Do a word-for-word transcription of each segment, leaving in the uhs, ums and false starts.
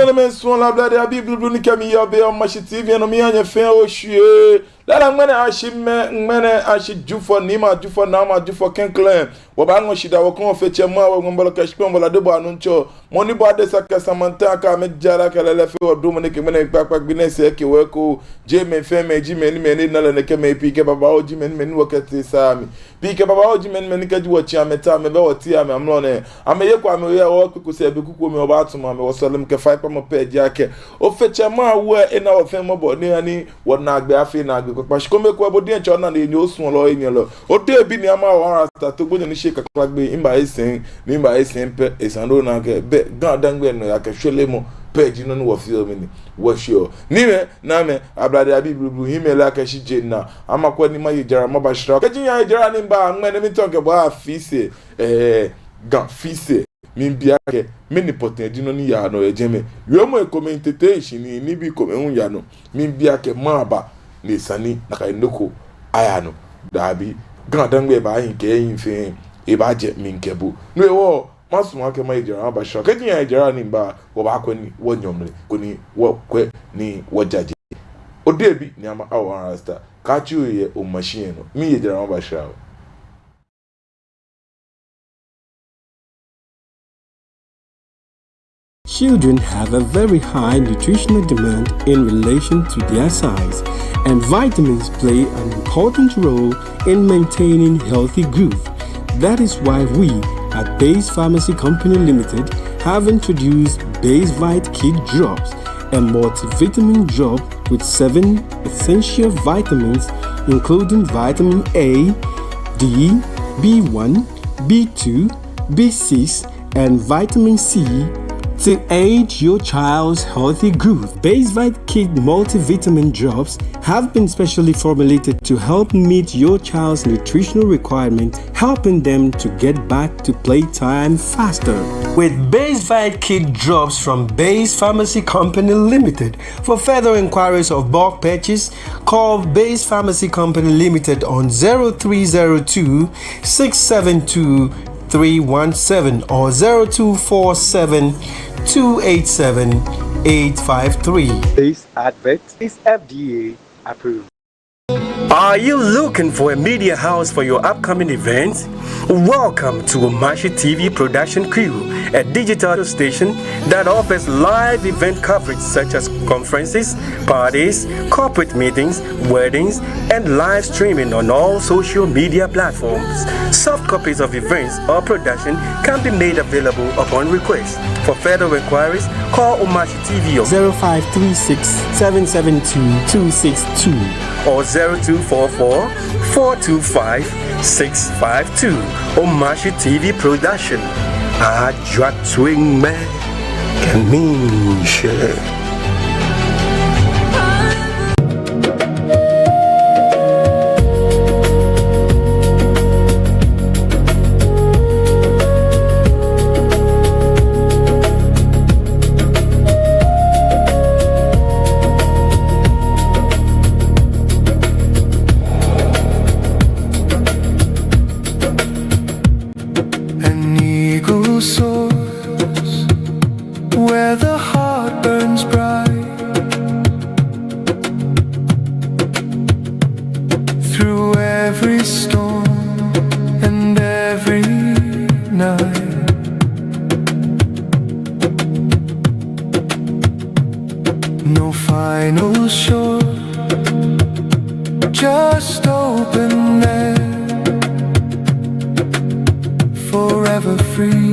Nyɛmimɛi suɔlɔi, Ablade abii blublu ni kɛ mi yɔɔ biɛ yɛ Omashi T V nɔ, miiha nyɛ fɛɛ oshwie. Lala ŋmɛnɛ ashi mɛ, ŋmɛnɛ ashi Jufɔ, Niimɛi Jufɔ, Naamɛi Jufɔ klɛŋklɛŋ. Wɔbaaŋɔ shidaa wɔkɛha Ofe Tsɛ Mawu, Ŋwɛi Bɔlɔ kɛ Shikpɔŋ Bɔlɔ, adebɔɔ Nuŋtsɔ, mɔ ni bɔ adesa kɛ Samantha kɛ amɛjara kɛ lɛlɛ fɛɛ, wɔdɔmɔ nɛɛ kɛ ŋmɛnɛ kpakpa gbi nɛɛ sɛɛ kɛ wɔ ko. Jɛmɛ fɛɛ mɛi ji mɛi ni mɛi ni na lɛ nɛkɛ, mɛi pii kɛ babaoo ji mɛi ni mɛi ni wɔkɛtee saa mli. Pii kɛ babaoo ji mɛi ni mɛi ni kɛji wɔtsi amɛta amɛbɛ wɔteŋ amɛ amrɔ nɛɛ. Amɛyeko amɛyeee, wɔkpe kpo sɛɛ be kuku mli wɔbaatsu amɛ, wɔsɔlemɔ kɛ faikpamɔ pɛ ji akɛ Ofe Tsɛ Mawu ena wɔ fɛɛ mɔbɔ ni eha ni wɔnaagbee afee naagbee kpakpa. Shi kome kwɛ, bo diɛŋtsɛ ona ni enyɛ osuɔlɔ, enyɛlɔ. Odebi Nii Ama Awo Rasta, Togbo nyɛ ni shi kakla gbɛ, mba esɛŋ, ni mba esɛŋ pɛ, esa ni ona akɛ bɛ GaDangme nɔyaa kɛ shwelemɔ pɛ ji nɔ ni wɔfeɔ, mɛni wɔsheɔ. Niimɛi, Naamɛi, Ablade abii blublu, hiimɛi, lakɛ shi jɛ naa. Ama kwɛ ni maye jara mabashra. Kɛji miyaye jara ni mba, ŋmɛnɛ miitao mikɛ bo afi sɛɛ, eh, Ga fi sɛɛ. Miibi akɛ, mɛni pɔtɛɛ ji nɔ ni yaa nɔ yɛ jɛmɛ? Wiemɔi komɛi tete shi ni nibii komɛi hu yaa nɔ. Miibi akɛ maba ni esa ni nakai nɔ ko aya nɔ? Dabi, GaDangme baahi kɛ ehiɛ fɛɛ, ebaajɛ mi kɛ bo. No hewɔ, masumɔ akɛ maye jara mabashra. Kɛji miyaye jara ni mba, wɔbaakwɛ ni wɔnyɔ mli, koni wɔkwɛ ni wɔjaje. Odebi Nii Ama Awo Rasta, kaatsi ohe yɛ Omashi lɛ nɔ. Miiye jara mabashra oo. Children have a very high nutritional demand in relation to their size, and vitamins play an important role in maintaining healthy growth. That is why we at Base Pharmacy Company Limited have introduced Basevite Kid Drops, a multivitamin drop with seven essential vitamins, including vitamin A, D, B one, B two, B six, and vitamin C to aid your child's healthy growth. Basevite Kid Multivitamin Drops have been specially formulated to help meet your child's nutritional requirement, helping them to get back to playtime faster. With Basevite Kid Drops from Base Pharmacy Company Limited, for further inquiries of bulk purchase, call Base Pharmacy Company Limited on zero three zero two, six seven two, three one seven or zero two four seven, two eight seven, eight five three. This advert is F D A approved. Are you looking for a media house for your upcoming events? Welcome to Omashi T V production crew, a digital station that offers live event coverage such as conferences, parties, corporate meetings, weddings, and live streaming on all social media platforms. Soft copies of events or production can be made available upon request. For further inquiries, call Omashi T V on zero five three six, seven seven two, two six two or zero two four four, four two five, six five two. Omashi T V production. Ajwa twin me. Kɛ miishɛɛ. An eagle soars where the heart burns bright. Through every storm and every night, no final shore, just open air, forever free.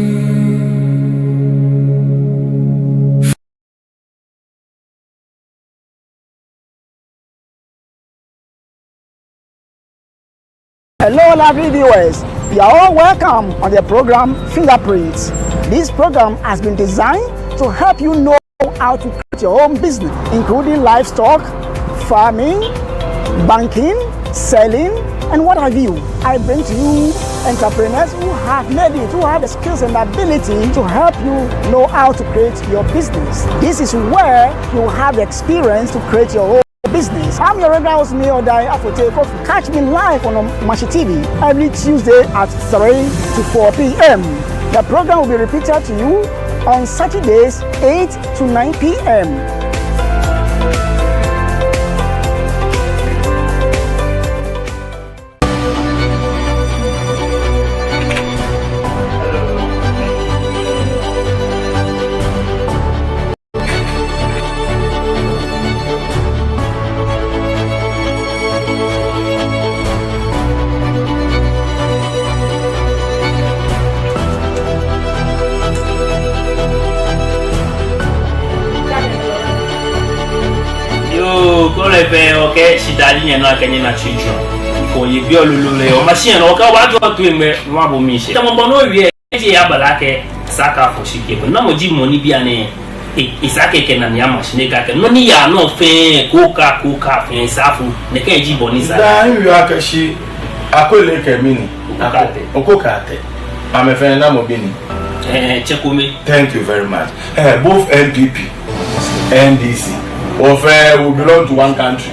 Hello, lovely viewers. You are all welcome on the program Fingerprints. This program has been designed to help you know how to create your own business, including livestock, farming, banking, selling, and what have you. I bring to you entrepreneurs who have made it, who have the skills and ability to help you know how to create your business. This is where you have the experience to create your own business. I'm your regular host, Neo Odai Afotey Kofi. Catch me live on Omashi T V every Tuesday at three to four p.m. The program will be repeated to you on Saturdays, eight to nine p.m. Yoo, kɔlɛ fɛɛ, okɛ shidaa ji nyɛnɔ akɛ nyɛna children. Ko ye bi ololo lɛ, oma shi nyɛnɔ, okɛ obaajɔ toi mɛi, mabo miishɛɛ. Tamɔ bɔ ni owie, eji ya bala kɛ, saka fɔ shi kɛ, namɔ ji mɔ ni bianɛ, e, e saka kɛ na ni ama shi ni kɛ, nɔ ni yaa nɔ fɛɛ, ko ka, ko ka fɛɛ, safo, nɛkɛ ji bɔ ni sa. Daa, miwie akɛ shi, Akwele kɛ mɛni? Oko Kate. Oko Kate. Amɛfɛɛ namɔ bii ni? Eh, Chekome. Thank you very much. Eh, both N P P, N D C, wɔfɛɛ, we belong to one country.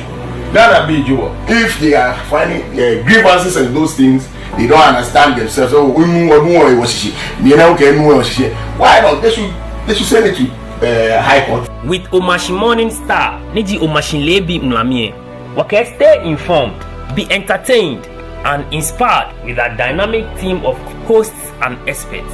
Ghanabii ji wɔ. If they are finding, eh, grievances and those things, they don't understand themselves. Oh, enu wɔ, enu wɔ, wɔ shishi. Ni na okɛ enu wɔ shishi. Why not? They should, they should send it to, eh, High Court. With Omashi Morning Star, ni ji Omashi leebi ŋulami lɛ. Wɔkɛɛ stay informed, be entertained, and inspired with our dynamic team of hosts and experts.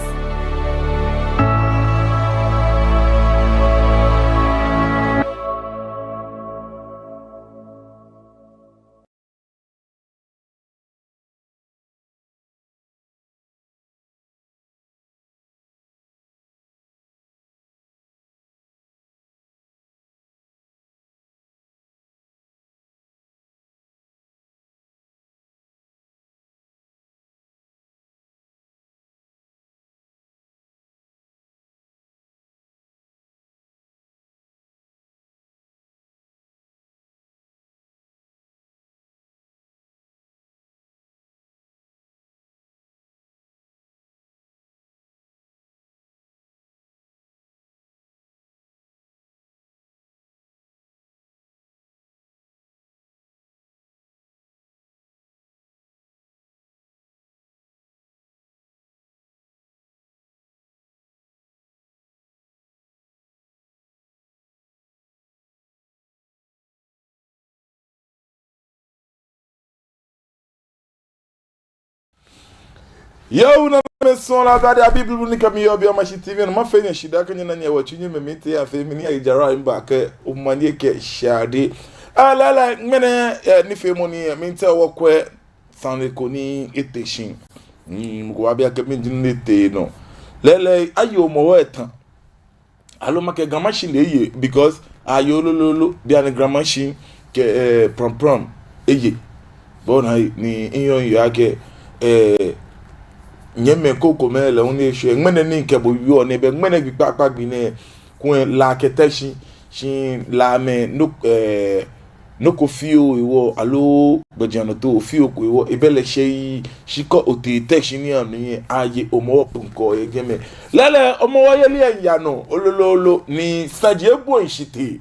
Yoo, namɛi sɔŋŋ lɛ, Abia Biblia ni kɛ mi yɔɔ biɛ Omashi T V nɔ, mafee nyɛ shidaa akɛ nyɛna nyɛwatch nyɛmɛi, miitee afee mi ni ayi jara mba kɛ omanye kɛ shade. Aa, lɛɛlɛŋ, ŋmɛnɛ, eh, nifeemɔ ni, eh, miitee wɔkwɛ sane ko ni etee shi. Mm, mɔ ko baabi akɛ mɛni ji nɔ ni etee nɔ. Lɛɛlɛŋ, aye Hɔmɔwɔ eta. Aloo makɛɛ Ga Mashie lɛ eye, because aye lolo lolo, bianɛ Ga Mashie kɛ, eh, Prampram eye. Bɔ ni, ni miyɔɔ miyeɔ akɛ, eh, nyɛmɛi krokomɛi lɛ hu ni eshwɛ, ŋmɛnɛ ni mikɛ bo wieɔ nɛɛ, bɛ ŋmɛnɛ gbi kpakpa gbi nɛɛ, kulɛ La kɛtee shi, shi Lamɛi, no, eh, nɔ ko fioo hewɔ, aloo gbɛjianɔtoo fioo ko hewɔ, ebɛ lɛ shɛyi, shi kɛ otee tee shi ni amli lɛ, aye Hɔmɔwɔ punkɔ yɛ jɛmɛ. Lɛɛlɛŋ, Hɔmɔwɔ yeli lɛ miiya nɔ lolo lolo, ni saji ebɔi shi tee.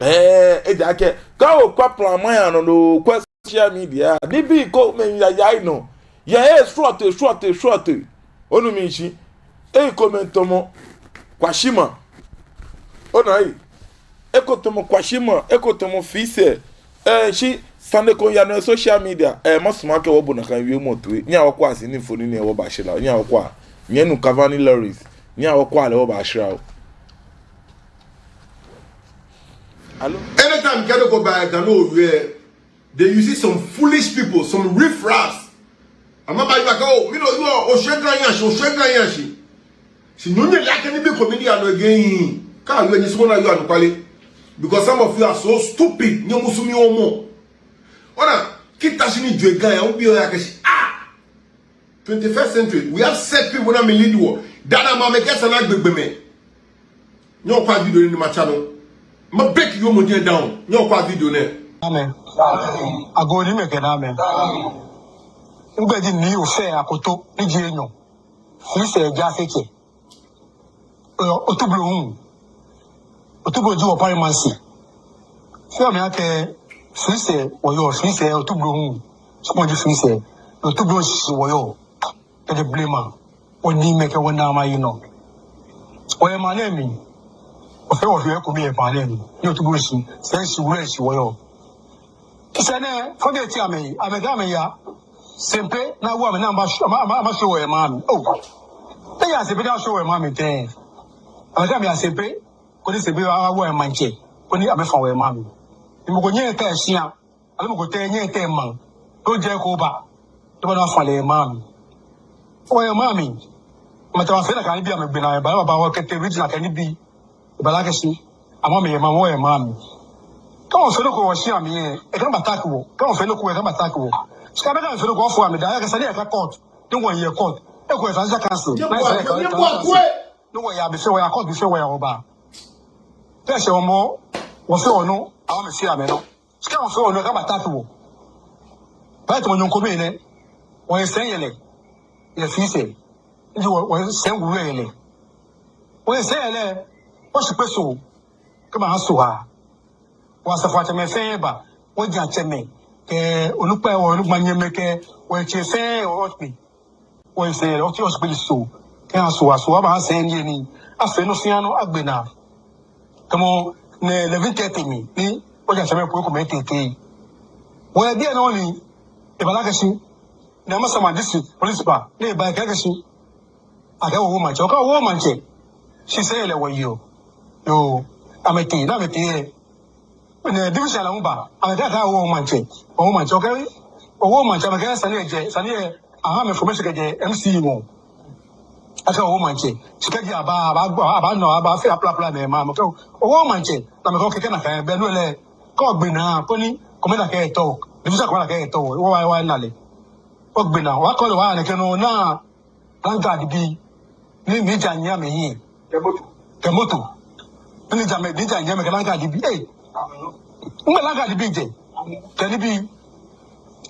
Eh, ejaakɛ, kɛ okwɛ plan maya nɔ, no okwɛ social media, nibii komɛi yayai nɔ. Yɛ, eh, srɔto, srɔto, srɔto. Onu mi shishi. Ekomɛi tamɔ Kwashieman. Ona ei. Eko tamɔ Kwashieman, eko tamɔ Fiisɛɛ. Eh, shi sane ko yaa nɔ yɛ social media. Eh, masumɔ akɛ wɔbo nakai wiemɔ toi. Nyɛhaa wɔkwɛa sini mfoniri nɛɛ wɔbashra. Nyɛhaa wɔkwɛa. Nyɛnu Cavani Lawrence. Nyɛhaa wɔkwɛa lɛ wɔbashra. Aloo? Anytime kɛ nɔ ko ba Ga nɔ wie, they use some foolish people, some riffraffs. Amɛbaayɔse akɛ, oh, mi lɛ, yoo, oshɛ Ga hiɛ shi, oshɛ Ga hiɛ shi. Shi nyɛnyɛ lɛ akɛ nibii komɛi ni yaa nɔ yɛ Ga hiɛ, kɛ awie nyɛsumɔɔ ni ayɔɔ anɔkwale. Because some of you are so stupid, nyɛmusu miiwo mɔ. Ona, kita shi ni jwere Ga hiɛ, obi oya kɛ shi, ah! Twenty-first century, we have set people ni amɛlead wɔ. Daa nɛɛ amɛkɛ sane agbe gbɔmɛi. Nyɛhaa wɔkwɛa video nɛɛ ni matsa nɔ. Mabreak yoomo diɛŋtsɛ down. Nyɛhaa wɔkwɛa video nɛɛ. Amen. Agoo ni mɛi kɛ na amɛ. Ŋgbɛji ni yɔɔ fɛɛ akoto ni ji enyɔ. Fiisɛɛ Jaasetsɛ. Ɛ, Otublohum. Otublohum ji wɔ paramountcy. Fɛɛ mɛi akɛ Fiisɛɛ wɔyɔɔ, Fiisɛɛ Otublohum. Sumɔɔ ji Fiisɛɛ. Otublohum shishi wɔyɔɔ. Kɛjɛ blema. Wɔniimɛi kɛ wɔnaamɛi ayi nɔ. Wɔyɛ maŋ nɛɛ mli. Wɔfɛɛ wɔfɛɛ wɔyɛ ekome yɛ maŋ nɛɛ mli. Ni otu bo shi, sɛɛ shi, wulɛ shi wɔyɔɔ. Sɛɛ nɛɛ, fɔŋ kɛ ti amɛ, amɛkɛ amɛya Sempe ni awo amɛ ni amɛba, amɛ, amɛ, amɛshwie wɔyɛ maŋ mli. Oo. Eya Sempe ni ashwie wɔyɛ maŋ mli tɛŋŋ. Amɛkɛ amɛya Sempe, koni Sempe awo amɛ maŋtsɛ, koni amɛfa wɔyɛ maŋ mli. Ni mɔ ko nyɛŋ etee shia, aloo mɔ ko tee nyɛŋ etee maŋ, koni ojɛ ko ba, ni oba ni ofa lɛ maŋ mli. Wɔyɛ maŋ mli. Amɛtee amɛfee nakai nibii amɛgbe naa, amɛba, amɛba, wɔkɛtee region nakai nibii. Ebala akɛ shi, amɛ amɛyɛ maŋ, wɔyɛ maŋ mli. Kɛ wɔfee nɔ ko yɛ shia mli lɛ, ekɛ amɛ attack wɔ. Kɛ wɔfee nɔ ko, ekɛ amɛ attack wɔ. Shi kɛ amɛkɛɛ amɛfee nɔ ko afɔ amɛ daa, akɛ sane lɛ aka court. Ni wɔyɛ court. Eko yɛ Transition Council. Ni wɔya be fɛɛ wɔya court, be fɛɛ wɔya wɔba. Kɛ eshɛ wɔmɔ, wɔfee wɔnɔ, amɛ amɛfee amɛnɔ. Shi kɛ wɔfee wɔnɔ, ekɛ amɛ attack wɔ. Bɛ tamɔ nyɔŋ kome nɛ, wɔyɛ sɛi yɛlɛ, yɛ fɛɛ sɛi. Ni wɔ, wɔyɛ sɛi wulu yɛlɛ. Wɔyɛ sɛi yɛlɛ, wɔshi kpɛ so, kɛ amɛha so ha. Wɔ asafoatsɛmɛi fɛɛ ba, wɔji atsɛmɛi, kɛ onukpai, wɔ onukpai nyɛmɛi kɛ, wɔtsɛ fɛɛ, wɔkpe. Wɔyɛ sɛi yɛlɛ, wɔtee wɔshi kpɛ so, kɛ aha so ha, so ha, amɛha sɛi yɛlɛ ni, afee nɔ fɛɛ nɔ, agbe naa. Tamɔ nɛɛ eleven thirty mli, ni wɔji atsɛmɛi po ekomɛi tee tee. Wɔyɛ biɛ nɔ ni, ebala akɛ shi, ni Amasaman district police ba, ni eba ekɛɛ akɛ shi, akɛ owo maŋtsɛ, okɛ owo maŋtsɛ. Shi sɛi yɛlɛ wɔyeɔ. Yoo, amɛtee, ni amɛtee lɛ, ni division lɛ hu ba, amɛkɛɛ akɛ owo maŋtsɛ, owo maŋtsɛ, okɛ owo maŋtsɛ, amɛkɛɛ sane lɛ jɛ, sane lɛ, aha amɛ information kɛjɛ M C ŋɔɔ. Akɛ owo maŋtsɛ. Shi kɛji aba, aba, aba, aba nɔ, aba fee aplapla mɛi ma, amɛkɛɛ owo maŋtsɛ, ni amɛkɛɛ okɛɛ nakai, bɛ no lɛ, kɛ ogbe naa, koni commander kɛ etɔ, division commander kɛ etɔ, wɔ, wɔ, wɔna lɛ. Ogbe naa, wɔkɔ lɛ, wɔya nɛkɛ nɔ, ni Land Guard bii, ni, ni ja nyiɛ amɛhiɛ. Kɛ moto. Ni ja amɛ, ni ja nyiɛ amɛ kɛ Land Guard bii. Ee. Mɛɛ Land Guard bii jɛ. Kɛ nibii.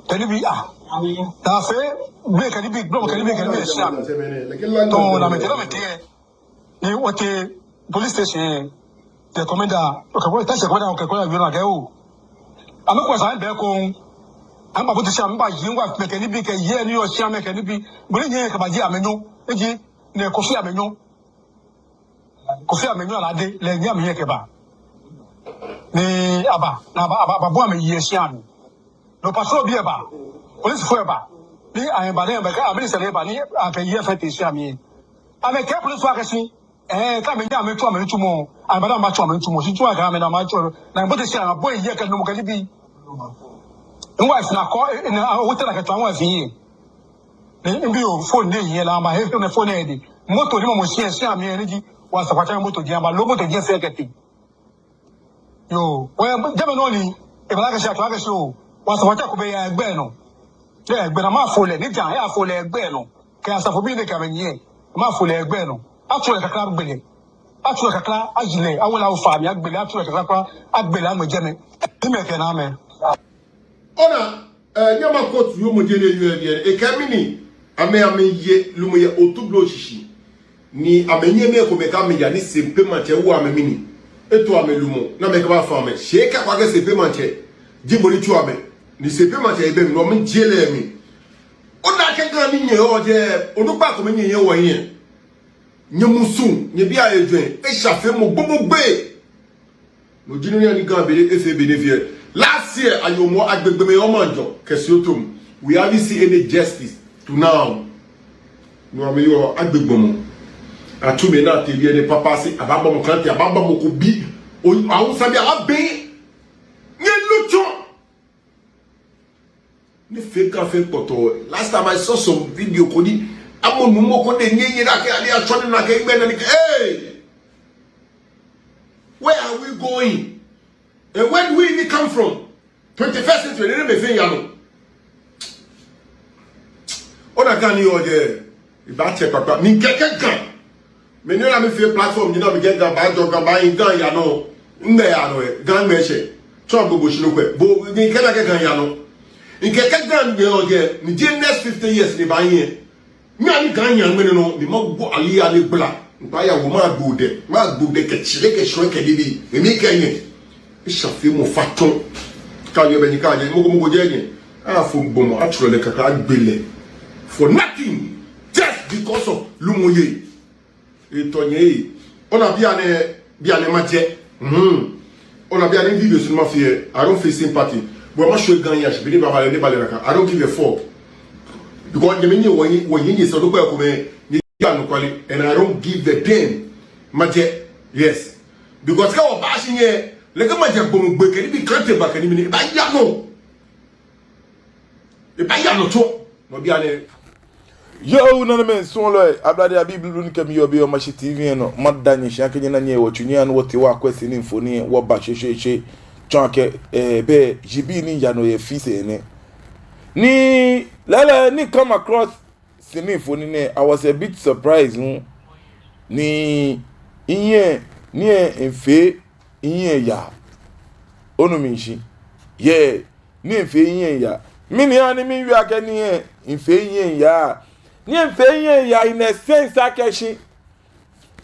Kɛ nibii, ah. Ni afee, be kɛ nibii, blɔmɔ kɛ nibii, kɛ nibii, shia. Tɔɔ, ni amɛtee, ni amɛtee. Ni wɔtee police station. Kɛ commander, okɛ commander, tase commander, okɛ commander, yɔɔ na kɛ oo. Amɛkɔ sa bɛ ko. Amɛbabote shia, amɛbayi, amɛkɛ nibii kɛye nii yɛ shia mli kɛ nibii. Bɔ ni nyɛ kɛbaji amɛnyɔ. Eji, ni Kofi amɛnyɔ. Kofi amɛnyɔ Alade, lɛ nyɛ amɛyɛ kɛba. Ni aba, ni aba, aba, aba, bo amɛyi yɛ shia mli. No patrol bii eba, polisifoi eba. Ni amɛba ni amɛkɛɛ, amɛ ni sɛɛ lɛ eba ni akɛ yɛ fɛɛ tee shia mli. Amɛkɛɛ polisifoi akɛ shi, ee, kɛ amɛnyɛ amɛtsu amɛnitsumɔ, amɛba ni amɛbatsu amɛnitsumɔ. Shi tsu akɛ amɛ ni amɛtsu. Ni amɛbote shia, amɛbɔ yɛ kɛ nɔ mɔ kɛ nibii. Miwife na kɔ, ee, na, ote na kɛ tsu miwife yɛ. Ni mibi oo, phone ni yɛ la, amɛhe phone ni yɛ dɛ. Moto ni mɔ mɔ shia, shia mli ni ji. Wɔ asafoatsɛ moto ji, amɛbalo moto ji fɛɛ kɛtee. Yoo, wɔ jɛmɛ nɔ ni, ebala akɛ shi, ato akɛ shi oo, wɔ asafoatsɛ ko bɛ yɛ egbɛ nɔ. Yɛ egbɛ nɔ, amɛfo lɛ, ni ja, yafo lɛ egbɛ nɔ. Kɛ asafobii ni kɛ amɛnyiɛ, amɛfo lɛ egbɛ nɔ. Atsu lɛ kakla agbe lɛ. Atsu lɛ kakla ayi lɛ, awo lɛ awo faa mli agbe lɛ, atsu lɛ kakla kpla agbe lɛ aŋmɛ jɛmɛ. Ni mɛi kɛ naa mɛi. Ona, eh, nyɛmɛi court yoomo jɛ ni yɔɔ biɛ, ekɛɛ mɛni, amɛ, amɛye lumɔ yɛ Otublohum shishi. Ni amɛnyɛmɛi komɛi kɛ amɛya ni Sempe maŋtsɛ wo amɛ mɛni. Eto amɛ lumɔ, ni amɛkɛbafo amɛ. Shi ekɛɛ akɛ Sempe maŋtsɛ ji mɔ ni tsu amɛ. Ni Sempe maŋtsɛ ebɛ mli, no mli jɛ lɛ mli. Ona akɛ Ga ni nyɛyɔɔ jɛ, onukpa komɛi nyɛyɛ wɔhiɛ. Nyɛmusuŋ, nyɛbii ayɛ jwɛŋ, eshafeemɔ gbogbo gbɛ. No ji nɔ ni Ga bɛ lɛ efee be ni efee. Last year, ayɔɔ mɔ agbe gbɔmɛi yɛ Manjang kɛ Siloam. We haven't seen any justice to now. No amɛyɔɔ agbe gbɔmɔ. Atsu mɛi ni atee biɛ ni papa si, ababɔ mɔ klante, ababɔ mɔ ko bi. O, Hausa bi, ababɛŋ. Nyɛnu tsɔ. Ni fee Ga fee kpɔtɔɔ. Last time I saw some video ko ni, amɔ numɔ ko ni nyɛyɛ nakai, ale atsɔ ni nakai, gbɛ ni nakai. Hey! Where are we going? And where do we even come from? Twenty-first century, ni mɛi fɛɛ yaa nɔ. Ona Ga ni yɔɔ jɛ, ebaatsɛ kpakpa, mikɛɛ kɛ Ga. Mɛni ona mifee platform ni ona mikɛɛ Ga baajɔ, Ga baahi, Ga yaa nɔ. Ŋmɛnɛ yaa nɔ, Ga ŋmɛɛ shɛ. Tsɔ gbogbo shi nɔ kwɛ. Bo, mikɛɛ nakai Ga yaa nɔ. Mikɛɛ kɛ Ga ni yɔɔ jɛ, ni ji next fifty years ni baahi. Ni ani Ga yaa ŋmɛnɛ nɔ, ni magbo ali ya ni gbla. Ŋkpa ya wo magbo odɛ, magbo odɛ kɛ tsile kɛ shwɛ kɛ didi. Mikɛɛ nyɛ. Eshafeemɔ fa tsɔ. Kaaye bɛ ni kaaye, mɔ ko mɔ ko jɛ nyɛ. Afo gbɔmɔ, atsɔɔ lɛ kaka agbe lɛ. For nothing. Just because of lumɔ yɛ. Etɔ nyɛ ee. Ona bianɛ, bianɛ majɛ. Mhm. Ona bianɛ videos ni mafee, I don't feel sympathy. But mashwie Ga nɛɛ shi, be ni baba lɛ, ni baba lɛ nakai. I don't give a fuck. Because nyɛmi nyɛ wɔyi, wɔyi nyɛ sɔ do kpɛ ko mɛ, nyɛya anɔkwale, and I don't give a damn. Majɛ, yes. Because kɛ wɔba shi nyɛ, lɛ kɛ majɛ gbɔmɔ gbɛ kɛ nibii kante ba kɛ nibii ni, ebaaya nɔ. Ebaaya nɔ tso. No bianɛ. Yoo, nanemɛi, suɔlɔi, ablade abii blublu ni kɛ mi yɔɔ biɛ yɛ Omashi T V lɛ nɔ, mada nyɛ shi akɛ nyɛna nyɛ, wɔtsu nyɛ anu wɔtee wɔyakwɛ sini mfoniri lɛ, wɔba shweshweeshwe. Tsɔɔ akɛ, eh, bɛ, jibi ni yaa nɔ yɛ Fise nɛ. Ni, lɛɛlɛŋ, ni come across sini mfoniri nɛɛ, I was a bit surprised, hu. Ni, mihiɛ, ni mihiɛ fee, mihiɛ yaa. Onu mi shishi. Yeah. Ni mihiɛ fee mihiɛ yaa. Mɛni hewɔ ni miwie akɛ ni mihiɛ fee mihiɛ yaa? Ni mihiɛ fee mihiɛ yaa in a sense akɛ shi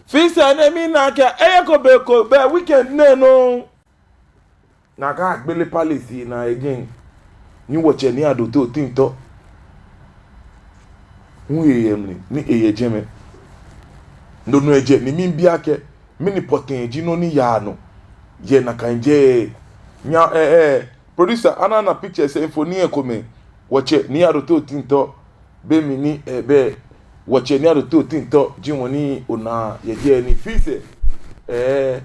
Fise nɛɛ mina akɛ eyeko be ko bɛ weekend nɛɛ nɔ. Ni akɛgbele palace lɛ naa yɛ jɛi. Ni wɔtsɛ Nii Adote Otintor. Hu eyɛ mli, ni eyɛ jɛmɛ. No nɔ ejɛ, ni miibi akɛ, mɛni pɔtɛɛ ji nɔ ni yaa nɔ yɛ nakai jɛi? Nyɛ, eh, eh, producer, ana, ana pictures, eh, mfoniri lɛ komɛi. Wɔtsɛ Nii Adote Otintor, be mli ni, eh, bɛ, wɔtsɛ Nii Adote Otintor ji mɔ ni ona yɛ jɛi ni Fise, eh,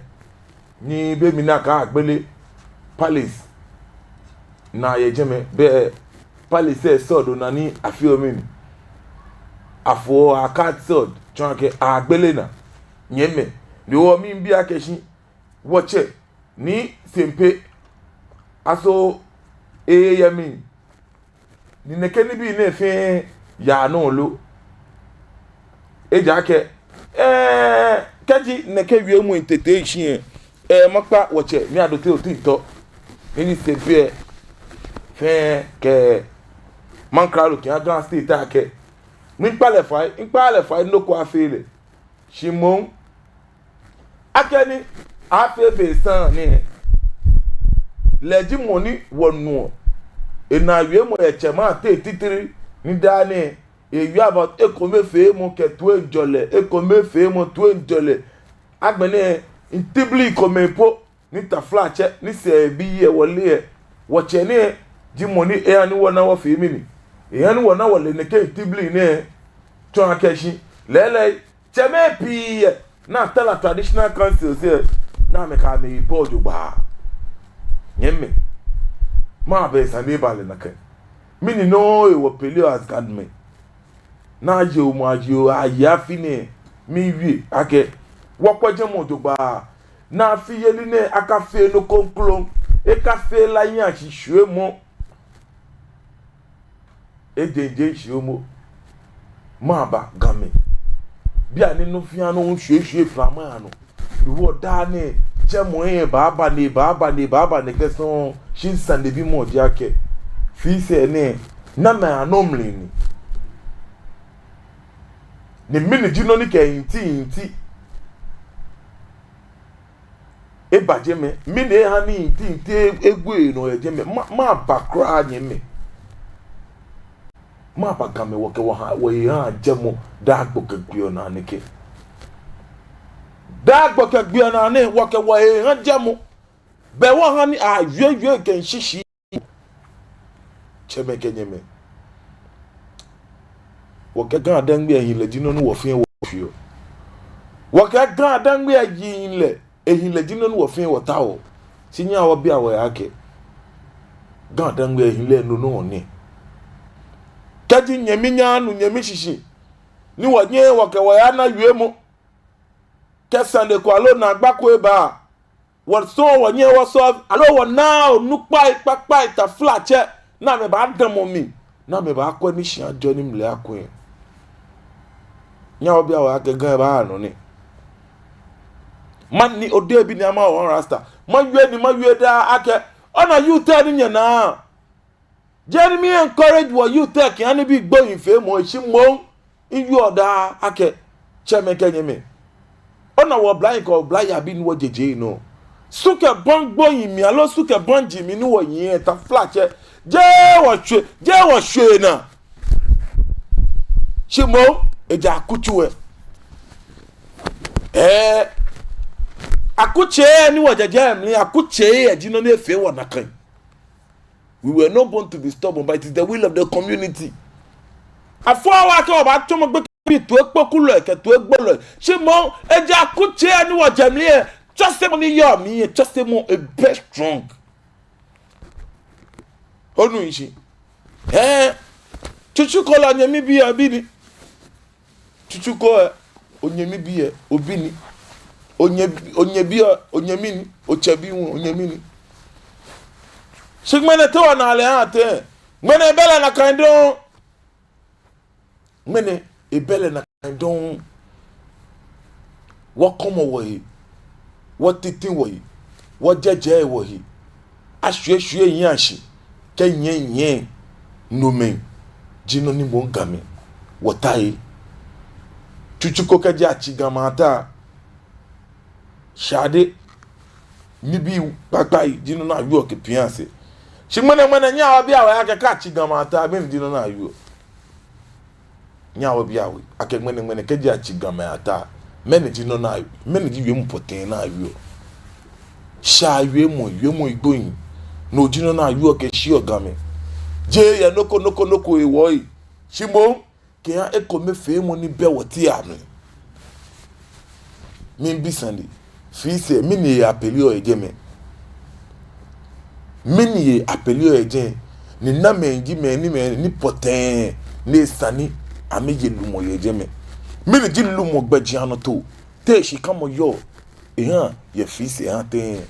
ni be mli ni akɛgbele palace naa yɛ jɛmɛ, bɛ palace lɛ sɔɔ do naa ni afeɔ mɛni? Afɔɔ akɛ sɔɔ, tsɔɔ akɛ agbele naa. Nyɛmɛi, ni wɔ miibi akɛ shi, wɔtsɛ Nii Sempe, aso eyɛ mli? Ni nɛkɛ nibii nɛɛ fɛɛ yaa nɔ lo? Ejaakɛ, eh, kɛji nɛkɛ wiemɔi tete shi lɛ, eh, makpa wɔtsɛ Nii Adote Otintor, Nii Sempe fɛɛ kɛ maŋkralo kɛha Ga State akɛ, miikpa lɛ fai, miikpa lɛ fai, nɔ ko afee lɛ. Shi moŋ, akɛni afee be sane nɛɛ, lɛ ji mɔ ni wɔnuɔ enaa wiemɔ yɛ tsɛmɛi ateŋ titri, ni daa nɛɛ ewie about ekomefeemɔ kɛ toiŋjɔlɛ, ekomefeemɔ, toiŋjɔlɛ. Agbɛnɛ, ntibli komɛi po, ni taflatsɛ, ni sɛɛbii yɛ wɔlɛ lɛ, wɔtsɛ nɛɛ ji mɔ ni eha ni wɔna wɔfee mɛni? Eha ni wɔna wɔle nɛkɛ ntibli nɛɛ. Tsɔɔ akɛ shi, lɛɛlɛŋ, tsɛmɛi pii yɛ, ni atara traditional councils lɛ, ni amɛkɛ amɛyi bɔɔ jogbaŋŋ. Nyɛmɛi, mɛɛba sane ni ba lɛ nakai? Mɛni nɔ hewɔ pɛlɛ as Gamɛi, ni ayeɔ mɔ ayeɔ ayi afi nɛɛ, miiwie akɛ, wɔkwɛ jɛmɔ jogbaŋŋ, ni afi yeli nɛɛ akafee nɔ kroko, ekafee la yɛ shishwiemɔ. Ejeŋ jeŋ shwiemɔ. Mɛɛba Gamɛi? Bianɛ nɔ fɛɛ nɔ hu shwieshwie flamaya nɔ. Ni wɔ daa nɛɛ, jɛmɔ lɛ baaba nɛɛ, baaba nɛɛ, baaba nɛɛ kɛ sɔŋŋ, shi sanebimɔ ji akɛ, Fise nɛɛ, namɛi anɔ mli ni? Ni mɛni ji nɔ ni kɛ nti nti eba jɛmɛ, mɛni eha ni nti nti egboi nɔ yɛ jɛmɛ? Mɛɛ, mɛɛba kwraa nyɛmɛi? Mɛɛba Gamɛi wɔkɛ wɔha, wɔhe ha jɛmɔ daa gbɔkɛ gbi ona nɛkɛ? Daa gbɔkɛ gbi ona nɛɛ, wɔkɛ wɔhe ha jɛmɔ. Bɛ wɔha ni awie wie kɛ shishi. Tsɛmɛi kɛ nyɛmɛi, wɔkɛɛ GaDangme ehiŋ lɛ ji nɔ ni wɔfɛɛ wɔfeɔ. Wɔkɛɛ GaDangme ehiŋ lɛ, ehiŋ lɛ ji nɔ ni wɔfɛɛ wɔtaoɔ. Shi nyɛhaa wɔbia wɔhe akɛ, GaDangme ehiŋ lɛ nɔ nɔ ni? Kɛji nyɛmi nyɛnu nyɛmi shishi, ni wɔnyɛɛɛ wɔkɛ wɔhe ana wiemɔ, kɛ sane ko aloo naagba ko eba, wɔsɔŋŋ wɔnyɛɛɛ wɔsɔ, aloo wɔnaaa onukpai kpakpai taflatsɛ ni amɛbaadamɔ mli, ni amɛbaakwɛ ni shia jɔ ni mli akwɛ. Nyɛhaa wɔbia wɔhe akɛ Ga ebaaya nɔ ni? Mɛni odebi ni ama wɔ Rasta? Mawie ni mawie daa akɛ, ona youth lɛ ni nyɛnaa. Jeee ni mi-encourage wɔ youth lɛ kɛha nibii gbohii feemɔ, shi moŋ miwieɔ daa akɛ, tsɛmɛi kɛ nyɛmɛi, ona wɔ oblahii kɛ oblayei abii ni wɔjeje nɔ. Su kɛ baŋ gbohii mli aloo su kɛ baŋ ji mli ni wɔnyiɛ, taflatsɛ, jeee wɔshwe, jeee wɔshwe naa. Shi moŋ eja akutso lɛ. Ɛɛ, Akutsei ni wɔjɛ jɛmɛ lɛ, akutsei lɛ ji nɔ ni efee wɔ nakai. We were not born to be stubborn, but it is the will of the community. Afɔ wɔ akɛ wɔbaatsɔmɔ gbekɛbii, toiŋkpoŋkpɔlɔi kɛ toigbolɔi. Shi moŋ, eji akutsei ni wɔjɛ mli lɛ, tsɔsemɔ ni yɔɔ mli lɛ, tsɔsemɔ lɛ bɛ strong. Onu shishi? Ɛɛ, Tsutsu Kɔla, onyɛmi bi lɛ, obi ni. Tsutsu Kɔla, onyɛmi bi lɛ, obi ni. Onyɛ, onyɛ bi lɛ, onyɛmi ni. Otsɛ bi hu, onyɛmi ni. Shi ŋmɛnɛ te wɔnaa lɛ aha tɛŋŋ? Ŋmɛnɛ ebɛ lɛ nakai dɔŋŋ. Ŋmɛnɛ ebɛ lɛ nakai dɔŋŋ. Wɔkɔmɔ wɔhe, wɔtiti wɔhe, wɔjɛjɛ wɔhe. Ashwieshwie hiɛ ashi, kɛ nyɛnyɛ nomɛi ji nɔ ni moŋ Gamɛi wɔta he. Tsutsu ko kɛji atsi Gamɛi ataa, shade, nibii kpakpai ji nɔ ni awieɔ kɛ pian sɛɛ. Shi ŋmɛnɛ ŋmɛnɛ nyɛhaa wɔbia wɔhe akɛ kɛ atsi Gamɛi ataa, mɛni ji nɔ ni awieɔ? Nyɛhaa wɔbia wɔhe akɛ ŋmɛnɛ ŋmɛnɛ kɛji atsi Gamɛi ataa, mɛni ji nɔ ni a, mɛni ji wiemɔ pɔtɛɛ ni awieɔ? Shaa wiemɔ, wiemɔ igboiŋ, no ji nɔ ni awieɔ kɛshiɔ Gamɛi. Jeee yɛ nɔ ko nɔ ko nɔ ko hewɔ. Shi moŋ kɛha ekomefeemɔ ni bɛ wɔteŋ amli. Miibi sane, Fiise, mɛni he apeleɔ yɛ jɛmɛ? Mɛni he apeleɔ yɛ jɛmɛ? Ni namɛi ji mɛi ni mɛi ni pɔtɛɛ ni esa ni amɛye lumɔ yɛ jɛmɛ? Mɛni ji lumɔ gbɛjianɔtoo? Te shikamɔ yɔɔ eha yɛ Fiise ha tɛŋŋ?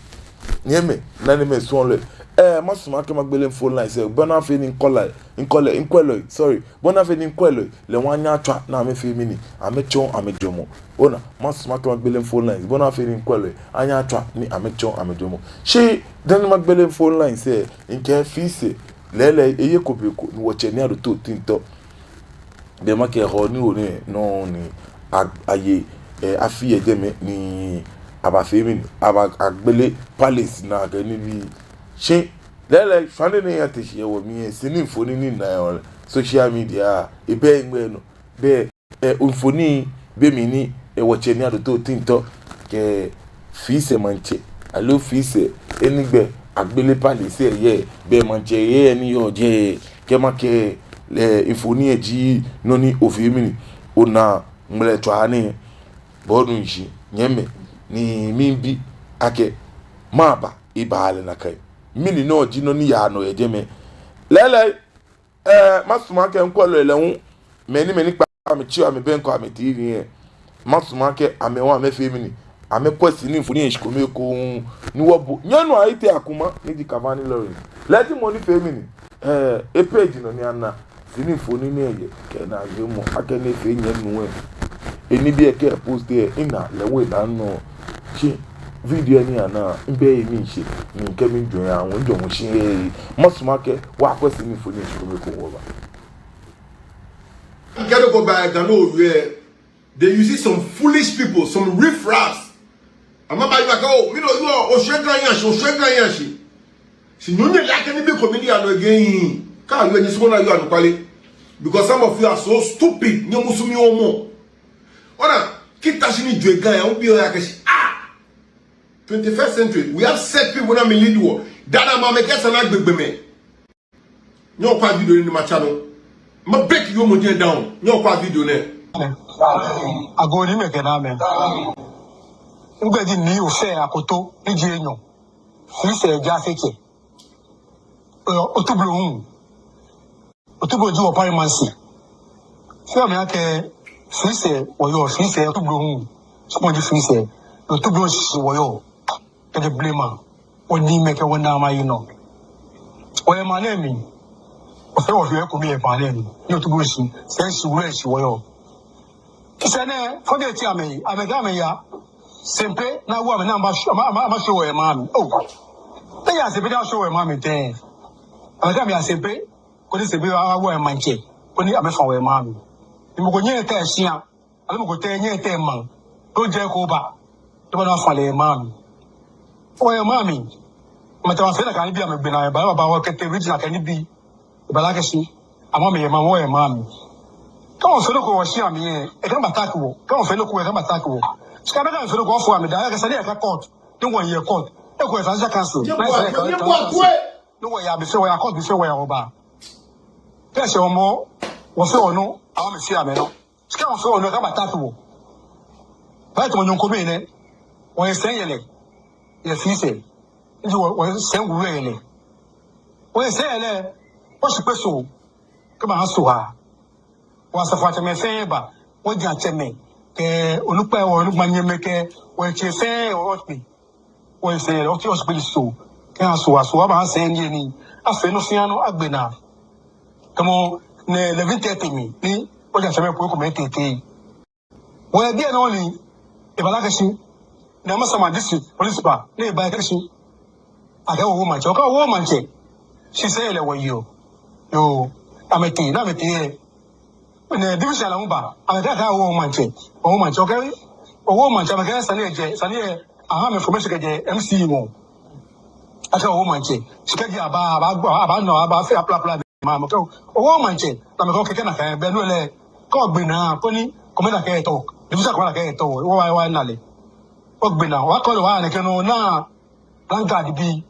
Nyɛmimɛi, nanemɛi, suɔlɔi, ɛɛ, masumɔ akɛ magbele phone lines lɛ, bɔ ni afee ni mikwɛlɔi, mikwɛlɔi, mikwɛlɔi, sorry, bɔ ni afee ni mikwɛlɔi lɛ hu anyɛ atswa ni amɛfee mɛni, amɛtsɔɔ amɛjwɛŋmɔ. Ona, masumɔ akɛ magbele phone lines, bɔ ni afee ni mikwɛlɔi anyɛ atswa ni amɛtsɔɔ amɛjwɛŋmɔ. Shi dani magbele phone lines lɛ, mikɛɛ Fiise, lɛɛlɛŋ eye ko be ko ni wɔtsɛ Nii Adote Otintor, bɛ makɛɛ hɔ ni wɔnɛɛ nɔ ni a, aye, ɛɛ, afi yɛ jɛmɛ ni abafee mɛni, aba, agbele palace naa kɛ nibii. Shi lɛɛlɛŋ shwane ni eyate shi yɛ wɔmli lɛ, sini mfoniri ni mina yɛ social media, ebɛ migbɛ nɔ, bɛ, ɛɛ, mfoniri be mli ni, ɛɛ, wɔtsɛ Nii Adote Otintor kɛ Fiise maŋtsɛ, aloo Fiise he ni gbɛ agbele palace lɛ yɛ, bɛ maŋtsɛyeli ni yɔɔ jɛi, kɛ makɛɛ lɛ, mfoniri lɛ ji nɔ ni ofee mɛni, ona ŋmlɛtswaa nɛɛ. Bo onu shishi, nyɛmimɛi, ni miibi akɛ, mɛɛba ebaa lɛ nakai? Mɛni nɔ ji nɔ ni yaa nɔ yɛ jɛmɛ? Lɛɛlɛŋ, ɛɛ, masumɔ akɛ mikwɛlɔi lɛ hu, mɛi ni, mɛi ni kpaa amɛtsui amɛbɛŋkɛɔ amɛ T V lɛ, masumɔ akɛ amɛ hu amɛfee mɛni, amɛkwɛ sini mfoniri lɛ shikome ekoŋŋ ni wɔbo. Nyɛnu Ayitey Akuma ni ji Cavani Lawrence, lɛ ji mɔ ni fee mɛni, ɛɛ, e-page nɔ ni ana sini mfoniri nɛɛ yɛ, kɛ enaa wiemɔ akɛ ni efee nyɛ nuu lɛ, enibii lɛ kɛ e-post lɛ, mina lɛ hu ena nɔ. Shi video lɛ ni ana, mibɛ he ni mishe, ni mikɛ mijwɛŋ aahu, mijwɛŋmɔ shi yɛ he. Masumɔ akɛ wɔkwɛ sini mfoniri lɛ shikome ekoŋŋ wɔba. Kɛ nɔ ko ba Ga nɔ owie, they use some foolish people, some riffraffs. Amɛbaawie akɛ, oh, mi nɔ yɔɔ, oshɛ Ga hiɛ ashi, oshɛ Ga hiɛ ashi. Shi nyɛ nyɛle akɛ nibii komɛi ni yaa nɔ yɛ Ga hiɛ, kɛ awie nyɛsumɔɔ ni ayɔɔ anɔkwale. Because some of you are so stupid, nyɛmusu miiwo mɔ. Ona, kɛ ita shi ni ojwɛŋ Ga hiɛ, obi oya kɛshi, ah! Twenty-first century, we have set people ni amɛ-lead wɔ. Dani amɛkɛ sane agbe gbɔmɛi. Nyɛkwɛa video nɛɛ ni matsa nɔ. Ma-break yoomo diɛŋtsɛ down. Nyɛkwɛa video nɛɛ. Agoo ni mikɛɛ naa mɛi. Migbɛi ji Nii Osei Akoto, ni ji enyɔ. Fiise Jaasetsɛ. Ɔ, Otublohum. Otublohum ji wɔ paramountcy. Fɛɛ mɛi akɛɛ Fiise wɔyɔɔ, Fiise Otublohum. Sɔɔmɔ ji Fiise. Otublohum shishi wɔyɔɔ. Kɛjɛ blema. Wɔniimɛi kɛ wɔnaamɛi ayinɔ. Wɔyɛ maŋ nɛɛ mli. Wɔfɛɛ wɔfee ekome yɛ maŋ nɛɛ mli. Ni Otublohum shishi, sɛɛ shishi wulɔmɛi shishi wɔyɔɔ. Shi sɛɛ nɛɛ, fɔji eti amɛ, amɛkɛ amɛya. Sempe, ni awo amɛ, ni amɛba, amɛ, amɛ, amɛshwie wɔ yɛ maŋ mli. Oh. Te yaa Sempe ni ashwie wɔ yɛ maŋ mli tɛŋŋ? Amɛkɛ amɛya Sempe, koni Sempe awo amɛ maŋtsɛ, koni amɛfa wɔ yɛ maŋ mli. Ni mɔ ko nyɛŋ etee shia, aloo mɔ ko tee nyɛŋ etee maŋ, loo jɛi ko ba, ni eba ni afa lɛ yɛ maŋ mli. Wɔ yɛ maŋ mli. Amɛtee amɛfee nakai nibii amɛgbe naa, amɛba, amɛba, wɔkɛtee region nakai nibii. Eba lɛ akɛ shi, amɛ mli yɛ maŋ, wɔ yɛ maŋ mli. Kɛ wɔfee nɔ ko yɛ shia mli lɛ, ekɛ amɛ attack wɔ. Kɛ wɔfee nɔ ko, ekɛ amɛ attack wɔ. Shi kɛ amɛkɛɛ amɛfee nɔ ko, wɔfo amɛ daa, akɛ sane lɛ aka court. Ni wɔyɛ court. Eko yɛ Transition Council. Nyɛ bɔ atue, nyɛ bɔ atue. Ni wɔya bifo, wɔya court bifo, wɔya wɔba. Kɛ eshɛ wɔmɔ, wɔfee wɔnɔ, amɛfee amɛnɔ. Shi kɛ wɔfee wɔnɔ, kɛ aba attack wɔ. Baatamɔ nyɔŋ kome nɛ. Wɔyɛ sɛiyɛlɛ. Yɛ fiisɛɛ. Nti wɔ, wɔyɛ sɛi wulu yɛlɛ. Wɔyɛ sɛiyɛlɛ. Wɔshi kpee so. Kɛ maha so ha. Wɔ asafoiatsɛmɛi fɛɛ ba, wɔdiɛŋtsɛmɛi, kɛ onukpai, wɔ onukpai nyɛmɛi kɛ, wɔtsɛ fɛɛ, wɔkpe. Wɔsɛɛ, wɔkpe, wɔkpe so. Kɛ aso, aso, aba sɛɛ ni, ni, afee nɔ fɛɛ nɔ agbe naa. Tamɔ, nɛɛ eleven thirty mli, ni, wɔdiɛŋtsɛmɛi po ekomɛi tete. Wɔyɛ biɛ nɔ ni, eba lɛ kɛ shi, ni Amasaman district police ba, ni eba kɛ shi. Akɛ owo maŋtsɛ, okɛ owo maŋtsɛ. Shi sɛiyɛlɛ wɔyeɔ. Yoo, amɛtee, ni amɛtee yɛ. Ni division lɛ hu ba, amɛkɛɛ akɛ owo maŋtsɛ, owo maŋtsɛ, okɛ owo maŋtsɛ, amɛkɛɛ sane lɛ jɛ, sane lɛ, aha amɛ information kɛjɛ M C ŋɔɔ. Akɛ owo maŋtsɛ, shi kɛji aba, aba, aba, aba nɔ, aba fee apla, apla, ma, amɛkɛɛ owo maŋtsɛ, ni amɛkɛɛ kɛkɛ nakai, bɛ no lɛ, kɛ ogbe naa, koni, commander kɛ etɔ, division commander kɛ etɔ, wɔ, wɔ, wɔ, na lɛ. Ogbe naa, wɔkɔ lɛ, wɔnaa akɛ no, na, Land Guard bii,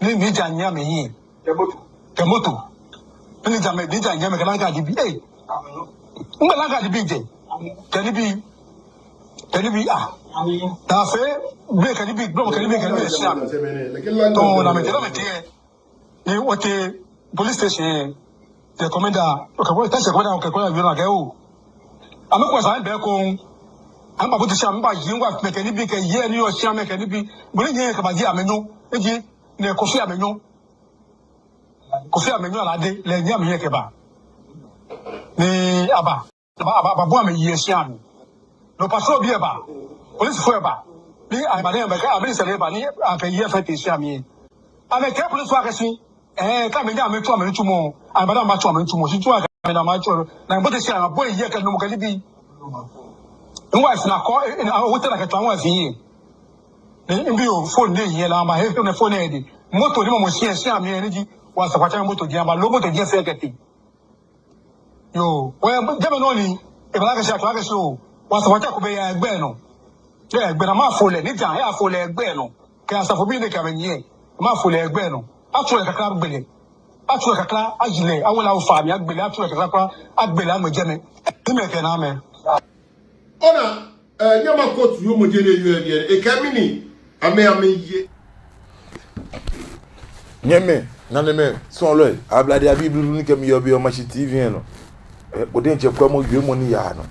ni, ni ja nyɛmɛi hiɛ. Kɛ moto. Kɛ moto. Ni ja mɛi, ni ja nyɛmɛi kɛ Land Guard bii. Ei. Ŋmɛ Land Guard bii jɛ. Kɛ nibii. Kɛ nibii, ah. Ni afee, break kɛ nibii, break kɛ nibii, kɛ nibii, shi amɛ. Tɔɔ, ni amɛtee, ni amɛtee. Ni wɔtee police station. Yɛ commander, okɛ, okɛ, station commander, okɛ, commander, yɔɔ na akɛ oo. Amɛkɔ sa bɛ ko. Amɛba bo te shi amɛbaye ŋwa mɛi kɛ nibii kɛ yei ni yɔɔ shia mɛi kɛ nibii. Bɔ ni nyɛ kɛbaye amɛnyɔ. Eji, ni Kofi amɛnyɔ. Kofi amɛnyɔ Alade, lɛ nyɛ amɛnyɛ kɛba. Ni aba, aba, aba, aba, bo amɛye shia mli. No patrol bii eba. Policefoi eba. Ni amɛba ni amɛkɛ, amɛ ni sɛɛ lɛ eba, ni akɛ yei fɛɛ tee shia mli. Amɛkɛɛ policefoi akɛ shi, eh, kɛ amɛnyɛ amɛtsu amɛnitsumɔ, amɛba ni amɛtsu amɛnitsumɔ, shi tsu akɛ amɛnyɛ amɛtsu, ni amɛbote shia, amɛbɔ yei kɛ nɔmɔ kɛ nibii. Ŋwa esi na kɔ, eh, eh, na, ote na kɛ tsu aŋwa efi yei. Ni, mibi oo, phone ni yɛ la, amɛhe, ni phone ni yɛ. Moto ni mɔ mɔ shia, shia mli ni ji, wɔ asafoiatsɛ moto ji, amɛbalo moto ji fɛɛ kɛtee. Yoo, wɔyɛ jɛmɛ nɔ ni, eba lɛ kɛ shi, atswa kɛ shi oo, wɔ asafoiatsɛ ko bɛ yɛ egbɛ nɔ. Yɛ egbɛ nɔ, amɛfo lɛ, ni ja, amɛfo lɛ egbɛ nɔ. Kɛ asafobii ni kɛ amɛnyiɛ, amɛfo lɛ egbɛ nɔ. Atsu lɛ kakla agbe lɛ. Atsu lɛ kakla ayi lɛ, awo lɛ awo faa mli agbe lɛ, atsu lɛ kakla kpla agbe lɛ aŋmɛ jɛmɛ. Ni mɛi kɛ naa mɛi. Ona, eh, nyɛma court yoomo jɛ ni eyɔɔ biɛ, ekɛɛ mɛni, amɛ, amɛye. Nyɛmɛi, nanemɛi, suɔlɔi, ablade abii blublu ni kɛ mi yɔɔ biɛ yɛ Omashi T V lɛ nɔ. Eh, bo diɛŋtsɛ kwɛmɔ wiemɔ ni yaa nɔ.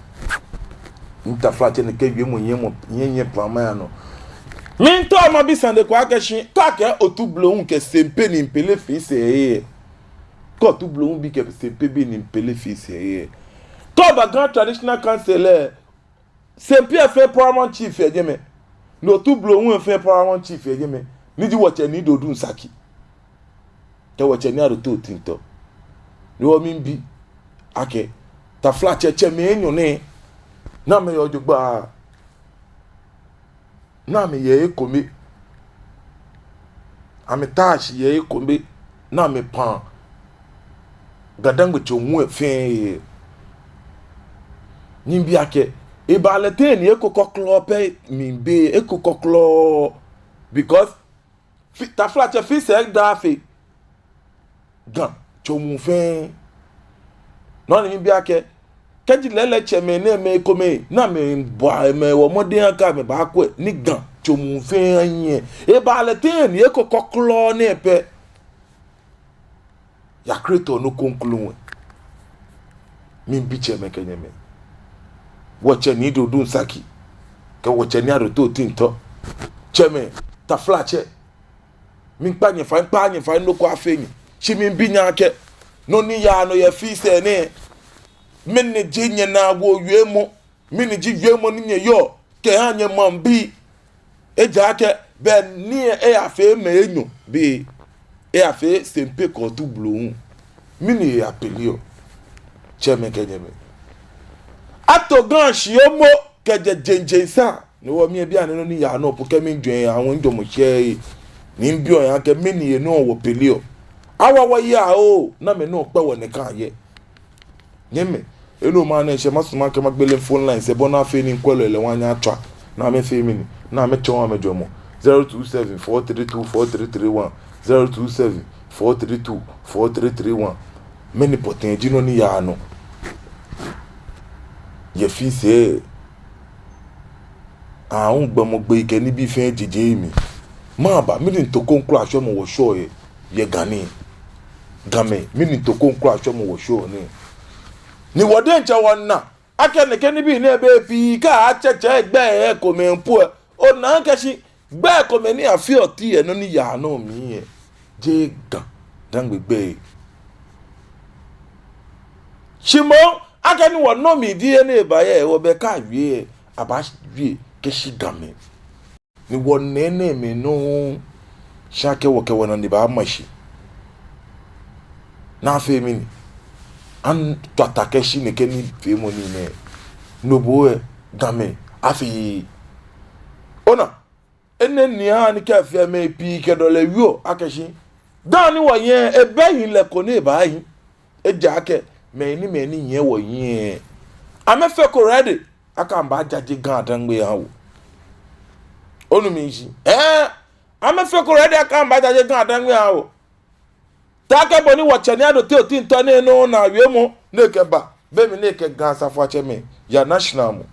Ni taflatsɛ nɛkɛ wiemɔ, nyɛmɔ, nyɛ, nyɛ pama yaa nɔ. Miitao mabi sane ko akɛ shi, kɛ akɛɛ Otublohum kɛ Sempe ni mpele fɛɛ sɛɛ yɛ. Kɛ Otublohum bii kɛ Sempe bii ni mpele fɛɛ sɛɛ yɛ. Kɛ oba Ga Traditional Council lɛ, Sempe efee paramount chief yɛ jɛmɛ. Ni Otublohum efee paramount chief yɛ jɛmɛ. Ni ji wɔtsɛ Nii Dodum Saki. Kɛ wɔtsɛ Nii Adote Otintɔ. Ni wɔmiibi akɛ, taflatsɛ, tsɛmɛi enyɔ nɛɛ, namɛi yɔɔ jogbaŋŋ? Namɛi yɛ ekome? Amɛta shi yɛ ekome, namɛi pam Ga-Dangme tso ŋwɛi fɛɛ yɛ. Ni mibi akɛ, eba lɛ tɛŋŋ ni eko kɔklɔ pɛ miibi, eko kɔklɔ, because fɛɛ, taflatsɛ, fɛɛ sɛɛ daa fe Ga tso muu fɛɛ. Nɔ ni mibi akɛ, kɛji lɛɛlɛŋ tsɛmɛi nɛɛ amɛkomɛi, ni amɛbɔa amɛwɔɔ mɔdɛŋ akɛ amɛbaakwɛ ni Ga tso muu fɛɛ anyiɛ, eba lɛ tɛŋŋ ni eko kɔklɔ nɛɛ pɛ yakre tɔ nɔ kroko ŋwɛi? Miibi tsɛmɛi kɛ nyɛmɛi. Wɔtsɛ Nii Dodum Saki kɛ wɔtsɛ Nii Adote Otintɔ. Tsɛmɛi, taflatsɛ, miikpa nyɛ fai, miikpa nyɛ fai, nɔ ko afee nyɛ. Shi miibi nyɛ akɛ, nɔ ni yaa nɔ yɛ fɛɛ sɛɛ nɛɛ, mɛni ji nyɛnaa wiemɔ, mɛni ji wiemɔ ni nyɛyɔɔ kɛha nyɛmaŋbii? Ejaakɛ be ni eyafee mɛi enyɔ, be eyafee Sempe kɛ Otublohum, mɛni eyapeleɔ? Tsɛmɛi kɛ nyɛmɛi, ato Ga shi momo kɛjɛ jeŋ jeŋ sa. Ni wɔ, miibi anɛ nɔ ni yaa nɔ po kɛ mijwɛŋ ya ŋwɛi, mijwɛŋmɔ shɛɛɛ. Ni mibiɔ ya akɛ mɛni he nɔ wɔpeleɔ? Awa wɔyi aa oo, namɛi nɔ kpɛ wɔ nɛkɛ yɛ. Nyɛmɛi, eno ma nɛ, shi masumɔ akɛ magbele phone lines lɛ bɔ ni afee ni mikwɛlɔi lɛ hu anyɛ atswa, ni amɛfee mɛni, ni amɛtsɔɔ amɛjwɛŋmɔ. Zero two seven four three two four three three one. Zero two seven four three two four three three one. Mɛni pɔtɛɛ ji nɔ ni yaa nɔ yɛ fɛɛ sɛɛ? Aahu gbɔmɔ gbee kɛ nibii fɛɛ jeje mli. Mɛɛba, mɛni toko ŋkura shwɛmɔ wɔshwɛɔ yɛ, yɛ Ga nɛɛ? Gamɛi, mɛni toko ŋkura shwɛmɔ wɔshwɛɔ nɛɛ? Ni wɔ diɛŋtsɛ wɔna akɛ nɛkɛ nibii nɛɛ bɛ pii, kɛ atsɛtsɛ gbɛi komɛi po lɛ, onaa akɛ shi gbɛi komɛi ni afeɔ oti yɛ nɔ ni yaa nɔ mli lɛ, jeee GaDangme gbɛi. Shi moŋ, akɛni wɔnɔ mli ji he ni eba yɛ, wɔbɛ kɛ awie lɛ, abaawie kɛshi Gamɛi. Ni wɔnɛɛ nɛɛ mli nɔ, shi akɛ wɔkɛ wɔnane baama shi. Ni afee mɛni? Atswa ta kɛshi nɛkɛ nifeemɔ nii nɛɛ. No bo lɛ, Gamɛi, afee. Ona, enɛ ni haa ni kɛ fɛɛ mɛi pii kɛ dɔlɛ wieɔ akɛ shi Ga ni wɔyɔɔ lɛ, ebɛ hii lɛ ko ni ebaahi. Ejaakɛ mɛi ni, mɛi ni yɔɔ wɔhiɛ lɛ, amɛfeko ready akɛ amɛbaajaje GaDangme aha wɔ. Onu mi shishi? Ɛɛ, amɛfeko ready akɛ amɛbaajaje GaDangme aha wɔ. Taakɛ bɔ ni wɔtsɛ Nii Adote Otintor nɛɛ nɔnaa wiemɔ ni ekɛba, be mli ni ekɛ Ga asafoiatsɛmɛi ya national mɔ,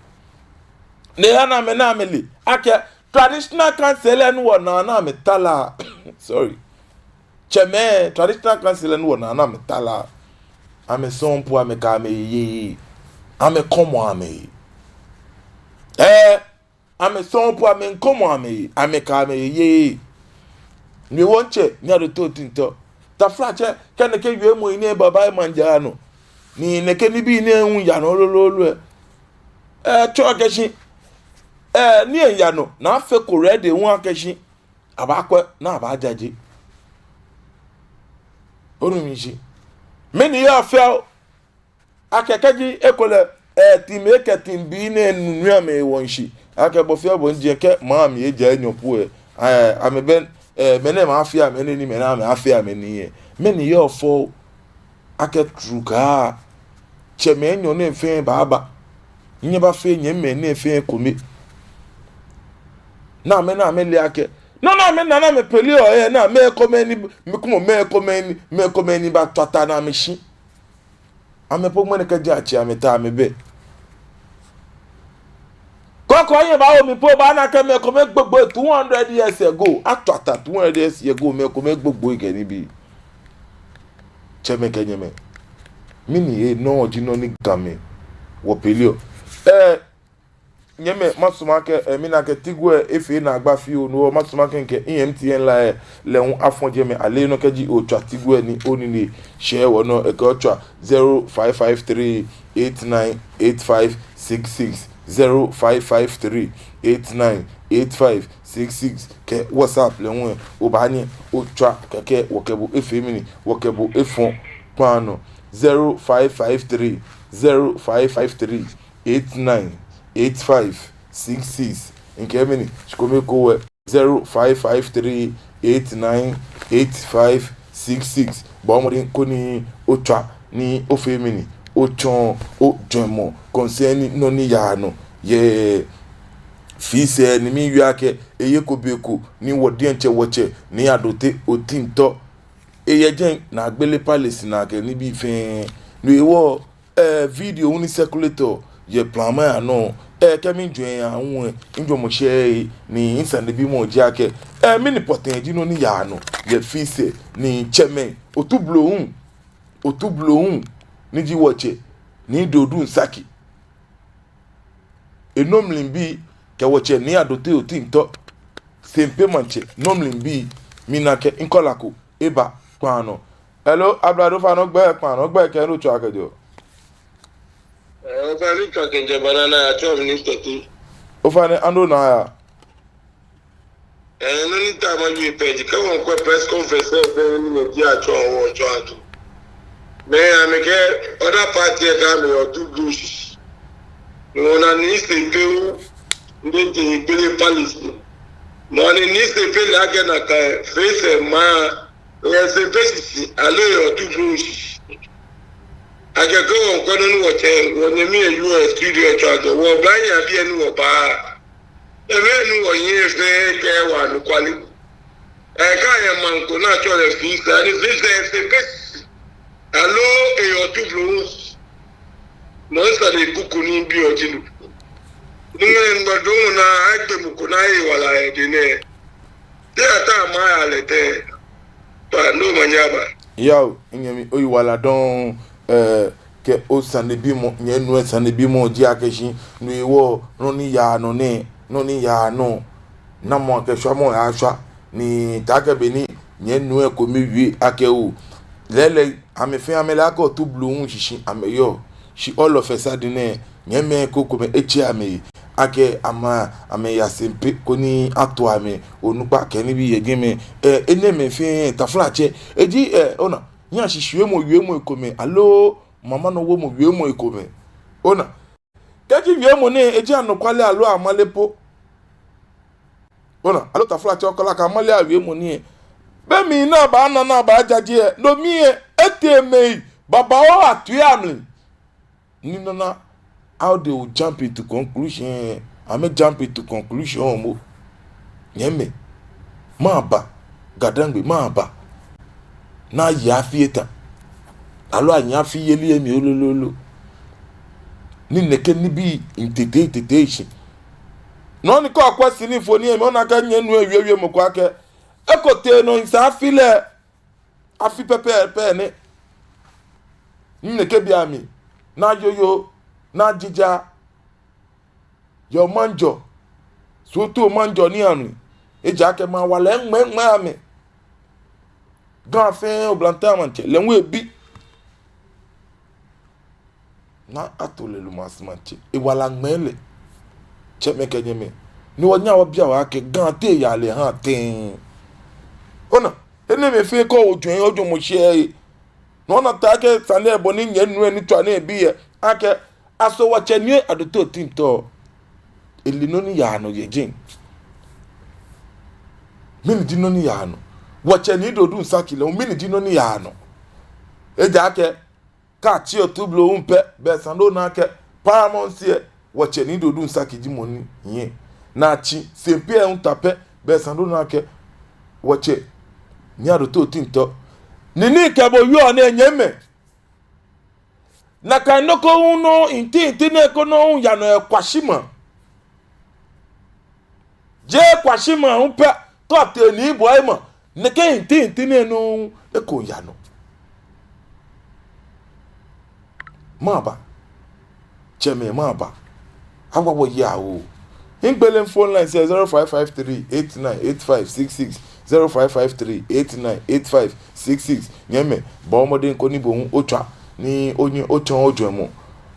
ni eha ni amɛ, ni amɛle akɛ traditional council lɛ ni wɔnaa ni amɛtara. Sorry. Tsɛmɛi, traditional council lɛ ni wɔnaa ni amɛtara, amɛ sɔŋŋ po amɛkɛ amɛhe yeee. Amɛkɔmɔ amɛhe. Ɛɛ, amɛ sɔŋŋ po amɛkɔmɔ amɛhe, amɛkɛ amɛhe yeee. Ni wɔtsɛ Nii Adote Otintor, taflatsɛ, kɛ nɛkɛ wiemɔi nɛɛ baba yɛ maŋ jara nɔ, ni nɛkɛ nibii nɛɛ hu yaa nɔ lolo lɛ, ɛɛ, tsɔɔ akɛ shi, ɛɛ, nii lɛ yaa nɔ, ni afeko ready hu akɛ shi abaakwɛ ni abaajaje. Onu mi shishi? Mɛni yɔɔ fɛo? Akɛ kɛji ekolɛ, ɛɛ, team A kɛ team B nɛɛ nuu amɛwo shishi akɛ bɔ fɛɛ bɔ ni ji lɛ, kɛ maŋ mli eja enyɔ po lɛ, ɛɛ, amɛbɛ, ɛɛ, mɛi nɛɛ amɛfee amɛnii, mɛi nɛɛ amɛfee amɛnii lɛ, mɛni yɔɔ fɛo? Akɛ trukaa, tsɛmɛi enyɔ nɛɛ fɛɛ baaba, nyɛbafee nyɛmɛi nɛɛ fɛɛ ekome. Ni amɛ, ni amɛle akɛ nɔ ni amɛna ni amɛpeleɔ lɛ, ni amɛkomɛi ni, mɛi komɛi, mɛi komɛi ni, mɛi komɛi ni baatswa ta ni amɛshi. Amɛ po ŋmɛnɛ kɛji atsi amɛ ta amɛbɛ. Kɔkɔ nyɛbaawo mli po obaana akɛ mɛi komɛi gbogbo two hundred years ago. Atswa ta two hundred years ago, mɛi komɛi gbogbo kɛ nibii. Tsɛmɛi kɛ nyɛmɛi, mɛni he nɔ ji nɔ ni Gamɛi wɔpeleɔ? Ɛɛ, nyɛmɛi, masumɔ akɛ, ɛɛ, mina akɛ Tigo lɛ efee naagba fioo, no hewɔ masumɔ akɛ mikɛ M T N line lɛ hu afɔ jɛmɛ. Aleenɔ kɛji otswa Tigo lɛ ni onine shɛ wɔnɔ, okɛ otswa zero five five three eight nine eight five six six, zero five five three eight nine eight five six six, kɛ WhatsApp lɛ hu lɛ, obaanyɛ otswa kɛkɛ, wɔkɛ bo efee mɛni, wɔkɛ bo efɔ kpaa nɔ. Zero five five three, zero five five three eight nine eight five six six. Mikɛɛ mɛni, shikome ekoŋŋ, zero five five three eight nine eight five six six. Bɔɔ mɔdɛŋ koni otswa ni ofee mɛni, otsɔɔ ojwɛŋmɔ concerning nɔ ni yaa nɔ yɛ fɛɛ sɛɛ. Ni miwie akɛ eyeko be ko ni wɔ diɛŋtsɛ wɔtsɛ Nii Adote Otintor eyɛ jɛmɛ ni agbele palace naa kɛ nibii fɛɛ. No hewɔ, ɛɛ, video hu ni circulate-ɔ yɛ platform lɛ nɔ, ɛɛ, kɛ mijwɛŋ aahu lɛ, mijwɛŋmɔ shɛɛɛ he, ni misanebimɔ ji akɛ, ɛɛ, mɛni pɔtɛɛ ji nɔ ni yaa nɔ yɛ fɛɛ sɛɛ? Ni tsɛmɛi, Otublohum, Otublohum ni ji wɔtsɛ Nii Dodu Nsaki, enɔ mli bii, kɛ wɔtsɛ Nii Adote Otintor, Sempe maŋtsɛ, nɔ mli bii, mina akɛ caller ko eba kpaa nɔ. Hello, Ablade, ofainɛ ogbɛi kpaa nɔ, ogbɛi kɛ he ni otswaa kɛjɛɔ. Ɛɛ, ofainɛ mitswa kɛjɛ Banana, atsɛɔ mi Nii Tɛte. Ofainɛ, anu nɔ aya? Ɛɛ, nɔ ni ta mawie pɛ ji, kɛ wɔŋkwɛ press conference lɛ fɛɛ ni mɛi ni atswa wɔ tswa ato. Mɛi amɛkɛɛ other party lɛ kɛ amɛ yɛ Otublohum shishi. Ni wɔna Nii Sempe hu ni eje egbele palace. Mɔ ni Nii Sempe le akɛ nakai fɛɛ sɛɛ maŋ, eyɛ Sempe shishi aloo eyɛ Otublohum shishi? Akɛ kɛ wɔŋkwɛ nɔ ni wɔtsɛ, wɔnyɛmi lɛ yɔɔ studio lɛ tswa ato, wɔbaahi abiɛ ni wɔbaa. Ebe ni wɔnyɛ fɛɛ kɛ wɔ anɔkwale. Ekã yɛ maŋ ko ni atsɛɔ lɛ Finsɛ, ni Finsɛ efee best. Aloo eyɛ Otublohum. No sane kuku ni mibiɔ ji no. Ni mɛɛ ŋgbɔdɔŋ na agbe mɔ ko ni aye wala yɛ edɛŋ nɛɛ. Te ata ama ya lɛ tɛŋŋ? Ba, no omanye aba. Yoo, minyɛmi, oyiwaladɔŋŋ, eh, kɛ osanebimɔ, nyɛmi nuu lɛ sanebimɔ ji akɛ shi, no hewɔ, nɔ ni yaa nɔ nɛɛ, nɔ ni yaa nɔ, namɔ akɛ shwamɔ yaa shwa, ni taakɛ beni, nyɛmi nuu lɛ kome wie akɛ oo, lɛɛlɛŋ, amɛfɛɛ amɛle akɛ Otublohum shishi, amɛyɔɔ, shi all of a sudden nɛɛ, nyɛmimɛi krokomɛi etsɛ amɛ, akɛ amɛ, amɛya Sempe koni ato amɛ onukpa kɛ nibii yɛ jɛmɛ. Eh, enɛɛmɛi fɛɛ, taflatsɛ, eji, eh, ona, nyɛshishiumɔ wiemɔi komɛi, aloo mamanɔwomɔ wiemɔi komɛi. Ona, kɛji wiemɔ nɛɛ, eji anɔkwale aloo amale po. Ona, aloo taflatsɛ okɛɛ lɛ akɛ amale awiemɔ nɛɛ. Be mli ni abaana ni abaajaje lɛ, no mli lɛ, etee mɛi babaoo atoi amli. Ni no na, how they will jump into conclusion, amɛ jump into conclusion momo. Nyɛmimɛi, maba, Gadangme maba. Ni aye afi eta. Aloo anyɛ afi yeli lɛ mli lolo lolo. Ni nɛkɛ nibii miitete tete shi. Nɔ ni kɔ akwɛ sini fo ni lɛ mli, ona akɛ nyɛmi nuu lɛ wie wiemɔ ko akɛ, eko tee nɔ ni sa afi lɛ. Afi pɛpɛɛpɛ nɛ. Ni nɛkɛ bei amli, ni ayoyo, ni ajija. Yɛ omanjɔ. Suɔtoo omanjɔ ni amli. Ejaakɛ maŋ wala lɛ ŋmɛŋmɛ amɛ. Ga fɛɛ oblantai amaŋtsɛ, lɛ hu ebi. Ni ato lɛ lumɔ asɛɛ maŋtsɛ. Ewala ŋmɛɛ lɛ. Tsɛmɛi kɛ nyɛmɛi. Ni wɔnyɛ wɔbi awɔ akɛ Ga te yaa lɛ ha tɛŋŋ. Ona, enɛɛmɛi fɛɛ kɔ ojwɛŋ, ojwɛŋmɔ shɛ. Nɔ ni ata akɛ sane lɛ bɔ ni nyɛmi nuu lɛ ni tswa nɛɛ bi lɛ. Akɛ, aso wɔtsɛ Nii Adote Otintɔ. Ele nɔ ni yaa nɔ yɛ jɛi. Mɛni ji nɔ ni yaa nɔ. Wɔtsɛ Nii Dodum Saki lɛ, mɛni ji nɔ ni yaa nɔ. Ejaakɛ, kɛ atsi Otublohum pɛ, bɛ esa ni ona akɛ, Paramount lɛ, wɔtsɛ Nii Dodum Saki ji mɔ ni yɛ. Ni atsi Sempe lɛ hu ta pɛ, bɛ esa ni ona akɛ, wɔtsɛ Nii Adote Otintɔ. Ni ni kɛ bo yɔɔ nɛɛ nyɛmimɛi. Nakai nɔ ko hu nɔ, nti nti nɛɛ ko nɔ hu yaa nɔ yɛ Kwashieman. Jeee Kwashieman hu pɛ, kɛ otee Nii Boi maŋ, nɛkɛ nti nti nɛɛ nɔ hu eko yaa nɔ. Maba. Tsɛmɛi maba. Awa wɔyi awo. Migbele phone lines lɛ zero five five three eight nine eight five six six, zero five five three eight nine eight five six six. Nyɛmimɛi, bɔɔ mɔdɛŋ koni bo hu otswa, ni onyɛ otsɔɔ ojwɛŋmɔ.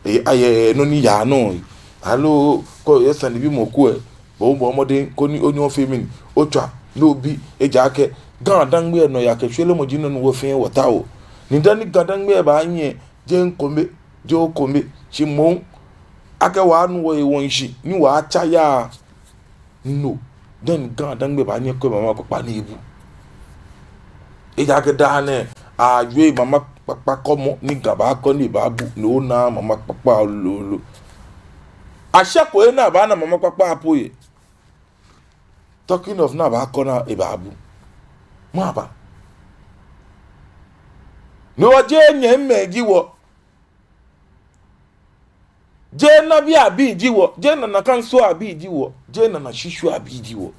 Ee, ayɛ nɔ ni yaa nɔ. Aloo, kɛ oyɛ sanebimɔ ko lɛ, bɔɔ, bɔɔ mɔdɛŋ koni onyɛ ofee mɛni, otswa, ni obi, ejaakɛ, Ga-Dangme lɛ nɔ ya kɛ shwelemɔ ji nɔ ni wɔ fɛɛ wɔtaoɔ. Ni dani Ga-Dangme lɛ baanyiɛ, jeee mikome, jeee okome, shi moŋ, akɛ wɔnu wɔhe wɔnshi, ni wɔtsa yaa. No, then Ga-Dangme baanyɛ ekwɛ mama kpakpa ni ebu. Ejaakɛ daa nɛɛ, awie mama kpakpa kɔmɔ ni Ga baakɔ ni ebaabu, ni ona mama kpakpa lolo. Ashɛko he ni abaana mama kpakpa po yɛ. Talking of ni abaakɔ ni ebaabu. Maba. Ni wɔ jeee nyɛmimɛi ji wɔ. Jeee Nabi abii ji wɔ, jeee Nana Kanso abii ji wɔ, jeee Nana Shishu abii ji wɔ.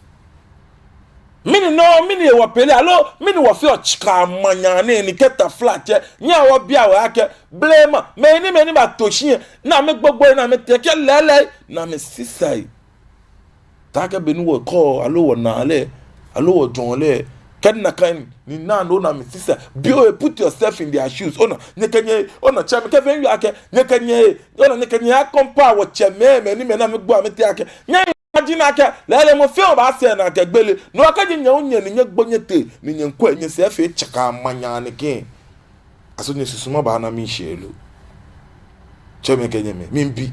Mɛni nɔ, mɛni hewɔ pɛlɛ, aloo, mɛni wɔfeɔ tsika amanya nɛɛ ni kɛ taflatsɛ, nyɛhaa wɔbia wɔhe akɛ, blema, mɛi ni, mɛi ni bato shi lɛ, ni amɛgbogboi, ni amɛtee kɛ lɛɛlɛŋ, ni amɛsisai. Taakɛ beni wɔkɔ, aloo wɔna lɛ, aloo wɔjwɛŋ lɛ, kɛ nakai ni naa nɔ ni amɛsisai. Bi ohe, put yourself in their shoes. Ona, nyɛkɛ nyɛ, ona, tsɛmɛi kɛ fɛɛ yɔɔ akɛ, nyɛkɛ nyɛ, ona, nyɛkɛ nyɛ a-compare wɔtsɛmɛi, mɛi ni, mɛi ni amɛgbo amɛtee akɛ. Nyɛ imagine akɛ, lɛɛlɛŋ mɔ fɛɛ mɔ baasɛɛ naa kɛ gbele. No hewɔ kɛji nyɛ hu nyɛ ni nyɛgbo nyɛtee, ni nyɛmiikwɛ, nyɛsɛɛ fɛɛ tsaka amanya nɛkɛ. Aso nyɛsusuma baana miishɛɛ lo? Tsɛmɛi kɛ nyɛmɛi, miibi.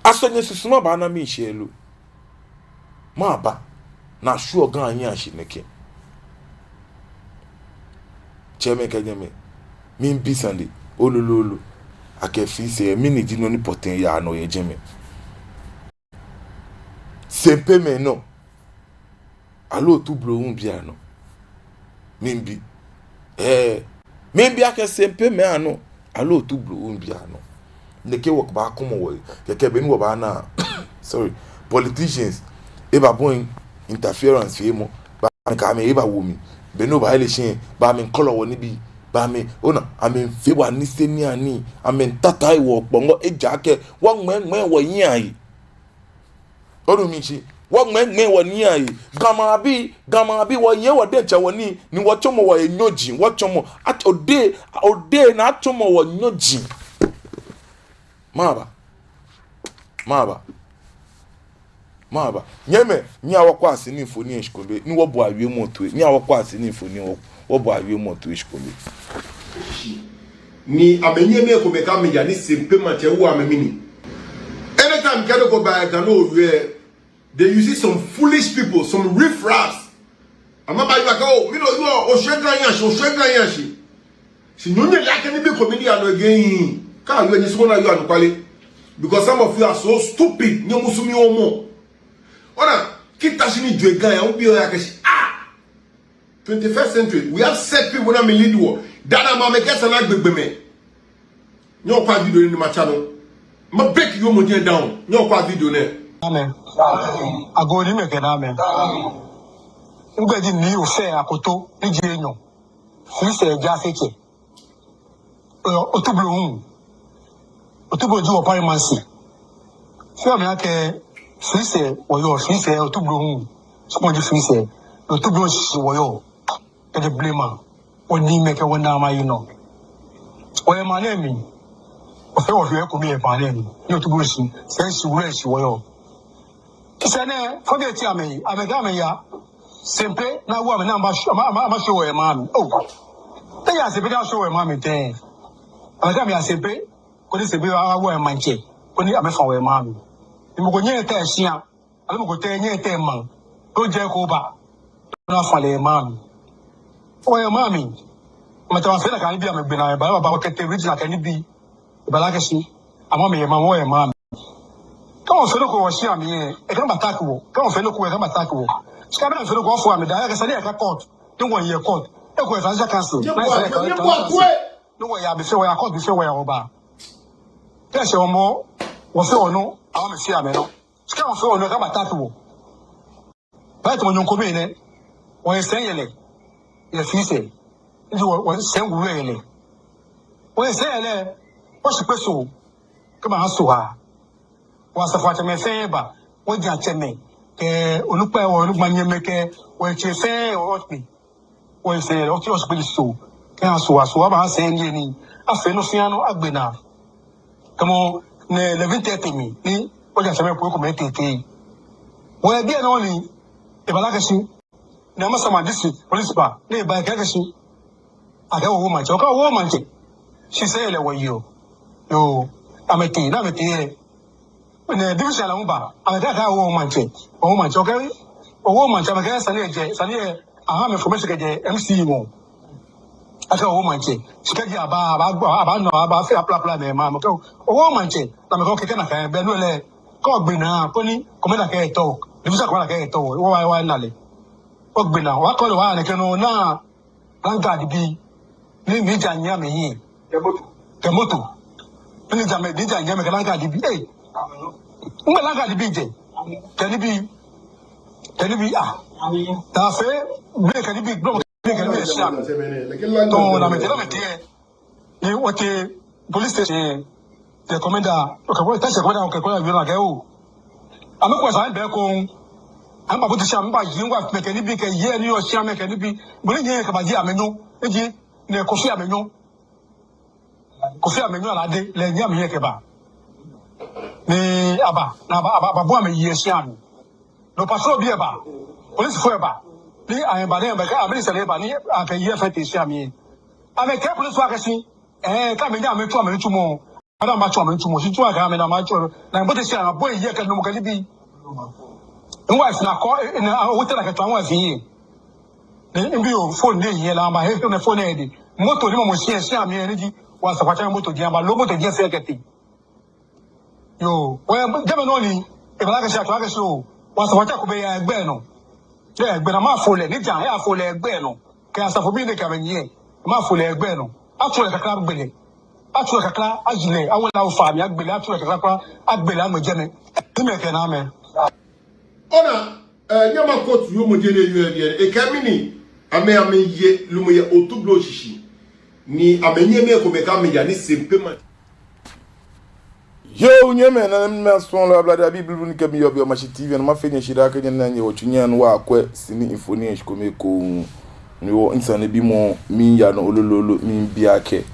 Aso nyɛsusuma baana miishɛɛ lo? Maba, ni ashwieɔ Ga anyiɛ ashi nɛkɛ. Tsɛmɛi kɛ nyɛmɛi, miibi sane lɛ, olololo. Akɛ Finsɛ, mɛni ji nɔ ni pɔtɛɛ yaa nɔ yɛ jɛmɛ? Sɛmpemɛi anɔ, aloo otu blohuŋ bii anɔ? Miibi. Ɛɛ, miibi akɛ Sɛmpemɛi anɔ, aloo otu blohuŋ bii anɔ? Nɛkɛ wɔkɛbaakɔmɔ wɔhe, kɛkɛ be ni wɔbaana, sorry, politicians, ebabɔi interference feemɔ, baa amɛ kɛ amɛ ebawo mli, be ni wɔbaahe lɛ shi, baa amɛkɔlɔ wɔnibii, baa amɛ, ona, amɛfee wɔ niseniianii, amɛtatai wɔ kpɔŋɔ, ejaakɛ wɔŋmɛŋmɛi wɔyiŋ ahe. Onu mi shishi? Wɔŋmɛŋmɛi wɔnii ahe. Ga maŋbii, Ga maŋbii, wɔyeɔ wɔ diɛŋtsɛ wɔnii, ni wɔtsɔmɔ wɔhe nyɔji, wɔtsɔmɔ, at-, odɛŋ, odɛŋ ni atsɔmɔ wɔ nyɔji. Maba. Maba. Maba. Nyɛmɛi, nyɛhaa wɔkwɛa sini mfoniri lɛ shikome, ni wɔboa wiemɔ toi. Nyɛhaa wɔkwɛa sini mfoniri lɛ, wɔ-, wɔboa wiemɔ toi shikome. Ni amɛnyɛmimɛi komɛi kɛɛ amɛya ni Sɛmpemɛi atsɛ wo amɛ mɛni. Anytime kɛ nɔ ko ba Ga nɔ yɛ, they use some foolish people, some riffraffs. Amɛbaayɔɔ akɛ, oh, mi nɔ yɔɔ, oshɛ Ga nɔ shi, oshɛ Ga nɔ shi. Shi nyɔŋ nyɛ lɛ akɛ nibii komɛi ni yaa nɔ again. Kaawie nyɛsumɔ ni ayɔɔ anɔkwale. Because some of you are so stupid, nyɛmusu miiwo mɔ. Ona, kɛ ta shi ni jwere Ga nɔ, obi oya kɛshi, ah! Twenty-first century, we have set people ni amɛ lead wɔ. Dani amɛkɛɛ esa ni agbe gbɔmɛi. Nyɛhaa wɔkwɛa video nɛɛ ni matsa nɔ. Ma break yoomo jɛ down. Nyɛhaa wɔkwɛa video nɛɛ. Amen. Agoo ni mɛi kɛ na amen. Ŋgbɛji ni ofee akoto, ni ji enyɔ. Fɛɛ sɛɛ ja fɛɛ tsɛ. Ɔɔ, otu blohuŋ. Otu blohuŋ ji wɔ paramountcy. Fɛɛ mɛi akɛ fɛɛ sɛɛ wɔyɔɔ, fɛɛ sɛɛ otu blohuŋ. Sɔɔmɔ ji fɛɛ sɛɛ. Otu blohuŋ shishi wɔyɔɔ. Kɛjɛ blema. Wɔniimɛi kɛ wɔnaamɛi ayinɔ. Wɔyɛ maŋ nɛɛ mli. Wɔfɛɛ wɔfee ekome yɛ maŋ nɛɛ mli. Ni otu blohuŋ shishi, sɛɛ shishi wulu shishi wɔyɔɔ. Shi sɛɛ nɛɛ, fɔji eti amɛ, amɛkɛɛ amɛya Sɛmpe ni awo amɛ ni amɛba, amɛ, amɛ, amɛba show wɔ yɛ maŋ mli. Oh. Te yaa Sɛmpe ni a show wɔ yɛ maŋ mli tɛŋŋ? Amɛkɛɛ amɛya Sɛmpe koni Sɛmpe awo amɛ maŋtsɛ, koni amɛfa wɔ yɛ maŋ mli. Ni mɔ ko nyɛŋ etee shia, aloo mɔ ko tee nyɛŋ etee maŋ, koni ojɛ ko ba, ni afa lɛ yɛ maŋ mli. Wɔ yɛ maŋ mli. Amɛtee amɛfee nakai nibii, amɛgbe naa, amɛba, amɛba, amɛkɛtee regional kɛ nibii. Ebala akɛ shi, amɛ mɛi yɛ maŋ, wɔyɛ maŋ mli. Kɛ wɔfee nɔ ko yɛ shia mli lɛ, ekɛ attack wɔ. Kɛ wɔfee nɔ ko, ekɛ attack wɔ. Shi kɛ amɛ fee nɔ ko, wɔfo amɛ daa, akɛ sane lɛ aka court. Ni wɔya court. Eko yɛ financial council. Ni wɔya court, before wɔya wɔba. Kɛ shi wɔmɔ, wɔfee wɔnɔ, amɛ fee amɛnɔ. Shi kɛ wɔfee wɔnɔ, ekɛ attack wɔ. Baatamɔ nyɔɔŋ kome nɛɛ, wɔyɛ sɛi yɛlɛ, yɛ fɛɛ sɛɛ. Nti wɔ, wɔyɛ sɛi wulu yɛlɛ. Wɔyɛ sɛi yɛlɛ, wɔshi kpee Soo, kɛ maŋ Soo ha. Wɔ asafoiatsɛmɛi fɛɛ ba, wɔji atsɛmɛi, kɛ onukpai, wɔ onukpai nyɛmɛi kɛ, wɔtsɛ fɛɛ, wɔkpe. Wɔyɛ sɛi yɛlɛ, wɔkpe, wɔshi kpee Soo, kɛ aha Soo, Soo aba sɛi yɛlɛ ni, afee nɔ fɛɛ nɔ, agbe naa. Tamɔ nɛɛ eleven thirty mli, ni wɔji atsɛmɛi po ekomɛi tee tee. Wɔyɛ biɛ nɔ ni, ebala akɛ shi, ni Amasaman district police ba, ni eba ekɛɛ akɛ shi, akɛ owo maŋtsɛ, okɛ owo maŋtsɛ. Shi sɛi yɛlɛ wɔyeɔ. Yoo, amɛtee, ni amɛtee lɛ, ni division lɛ hu ba, amɛkɛɛ akɛ owo maŋtsɛ, owo maŋtsɛ, okɛɛ owo maŋtsɛ, amɛkɛɛ sane lɛ jɛ, sane lɛ, aha amɛ information kɛjɛ M C ŋɔɔ. Akɛ owo maŋtsɛ. Shi kɛji aba, aba, aba, aba nɔ, aba fee aplapla nɛɛ maŋ, amɛkɛɛ owo maŋtsɛ, ni amɛkɛɛ okɛɛ kɛ nakai, bɛ no lɛ, kɛ ogbe naa, koni, commander kɛ etɔ, division commander kɛ etɔ, wɔ, wɔ, wɔna lɛ. Ogbe naa, wɔkɔ lɛ, wɔna lɛ kɛ nɔ, na, land guard bii, ni, ni ja nyɛmɛi hiɛ. Kɛ moto. Kɛ moto. Ni ja mɛi, ni ja nyɛmɛi kɛ land guard bii. Ei. Ŋmɛnɛ land guard bii jɛ. Kɛ nibii. Kɛ nibii, ah. Taa fɛɛ, bɛ kɛ nibii, bro, bɛ kɛ nibii, shia. Tɔɔ, ni amɛtee, ni amɛtee. Ni wɔtee police station, the commander, okay, well, that's the commander, okay, commander, you know, okay, oh. Amɛkɔ sa bɛ ko. Amɛba bo ti shia, amɛba yi, amɛba mɛi kɛ nibii kɛ yei ni yɔɔ shia, mɛi kɛ nibii. Bɔ ni nyɛ kɛba ji amɛnyɔ, eji, ni Kofi amɛnyɔ. Kofi amɛnyɔ Alade, lɛ nyɛ amɛnyɛ kɛba. Ni aba, ni aba, aba, aba bo amɛyi yɛ shia mli. No patrol bii lɛ ba, policefoi lɛ ba. Ni amɛba ni amɛkɛ, amɛ ni sɛɛ lɛ ba ni akɛ yei fɛɛ tee shia mli. Amɛkɛɛ policefoi akɛ shi, eh, kɛ amɛnyɛ amɛtsu amɛnitsumɔ. Amɛbaatsu amɛnitsumɔ, shi tsu akɛ amɛ ni amɛtsu. Ni amɛbote shia, amɛbo yei kɛ nɔmɔ kɛ nibii. Miwife na kɔ, eh, na, ah, ote na kɛ tsu miwife yɛ. Ni mibi oo, phone ni yɛ lɛ, amɛba, he, he, phone ni yɛ lɛ. Moto ni mɔ mɔ shia, shia mli ni ji. Wɔ asafoiatsɛmɛi moto ji, amɛba loo moto ji fɛɛ kɛtee. Yoo, wɔ, jɛmɛ nɔ ni, ebala akɛ shi, ato akɛ shi oo. Wɔ asafoatsɛ ko bɛ yɛ egbɛ nɔ. Yɛ egbɛ nɔ, amɛfo lɛ, ni ja, amɛfo lɛ egbɛ nɔ. Kɛ asafobii nɛɛ kɛ amɛnyiɛ, amɛfo lɛ egbɛ nɔ. Atsu lɛ kakla agbe lɛ. Atsu lɛ kakla ayi lɛ, awo lɛ awo faa mli agbe lɛ, atsu lɛ kakla kwraa agbe lɛ amɛ jɛmɛ. Ti mɛi kɛ naa mɛi. Ona, eh, nyɛma court yoomo je ni yɔɔ biɛ, ekɛɛ mɛni, amɛ, amɛye lumɔyɛ Otublohum shishi. Ni amɛnyɛmɛi komɛi kɛ amɛ yaa ni Sempe maŋ. Yoo, nyɛmɛi, nanemɛi, suɔlɔi, Ablade abii blublu ni kɛ mi yɔɔ biɛ, Omashi T V nɔ, mafee nyɛ shidaa akɛ nyɛna nyɛ wɔtsu nyɛhaa ni wɔkwɛ sini mfoniri lɛ shikome ekoŋŋ. Ni wɔ ŋsanebimɔ miiya nɔ lolo lolo, miibi akɛ,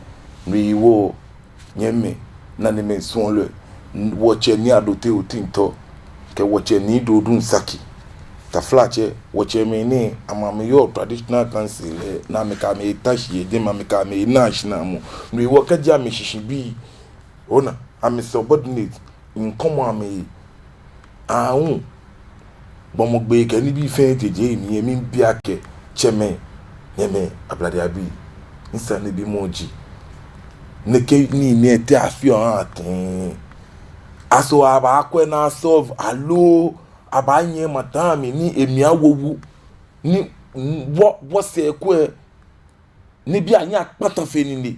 ni wɔ nyɛmɛi, nanemɛi, suɔlɔi, wɔtsɛ Nii Adote Otintor kɛ wɔtsɛ Nii Dodun Saki, taflatsɛ, wɔtsɛmɛi nɛɛ, amɛ amɛyɔɔ traditional council lɛ, ni amɛkɛ amɛ eta shi yɛ jɛmɛ, amɛkɛ amɛ ena shi naa mɔ. Ni wɔ kɛji amɛshishibii, ona, amɛ subordinate, ŋkɔmɔ amɛye. Aahu. Gbɔmɔ gbee kɛ nibii fɛɛ jeje ni yɛ miibi akɛ, tsɛmɛi, nyɛmɛi, Ablade abii. Ŋsanebimɔ ji, nɛkɛ nii nɛɛ te afeɔ aha tɛŋŋ? Aso abaakwɛ ni a-solve aloo abaanyiɛ maŋ lɛ mli ni emli awo wu? Ni wɔ, wɔsɛɛ kwɛ, nibii anyɛ akpata fe nii nɛɛ.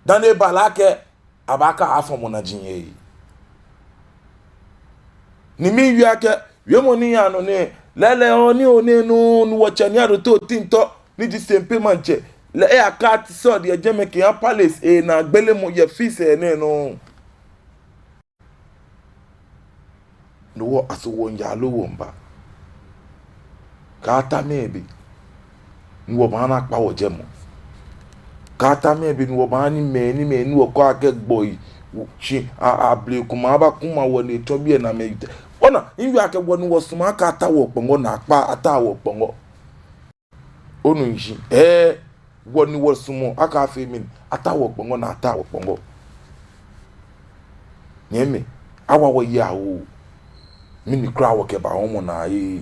Dani eba lɛ akɛ abaakafɔ mɔ naji yɛ. Ni miiwie akɛ, wiemɔ ni yaa nɔ nɛɛ, lɛɛlɛŋ ɔ ni o nɛɛ nɔ, ni wɔtsɛ Nii Adote Otintor, ni ji Sempe maŋtsɛ, lɛ eyaka ati sɔdi yɛ jɛmɛ kɛha palace, enaa gbelemɔ yɛ fees lɛ nɛɛ nɔ. No hewɔ aso wɔŋya aloo wɔŋba? Kaata mɛɛ be ni wɔbaana akpa wɔjɛmɔ? Kaata mɛɛ be ni wɔbaana ni mɛi, ni mɛi ni wɔkɛɔ akɛ gbɔi, shi a, a, able kuma aba kuma wɔ ni etsɔ biɛ ni amɛ. Ona, miiwie akɛ wɔ ni wɔsumɔɔ akɛ ataa wɔ kpɔŋɔ ni akpa ataa wɔ kpɔŋɔ. Onu shishi? Ɛɛ, wɔ ni wɔsumɔɔ akɛ afee mɛni, ataa wɔ kpɔŋɔ ni ataa wɔ kpɔŋɔ. Nyɛmɛi, awa wɔyi awo. Mɛni kwraa wɔkɛba wɔmɔ naa yɛ.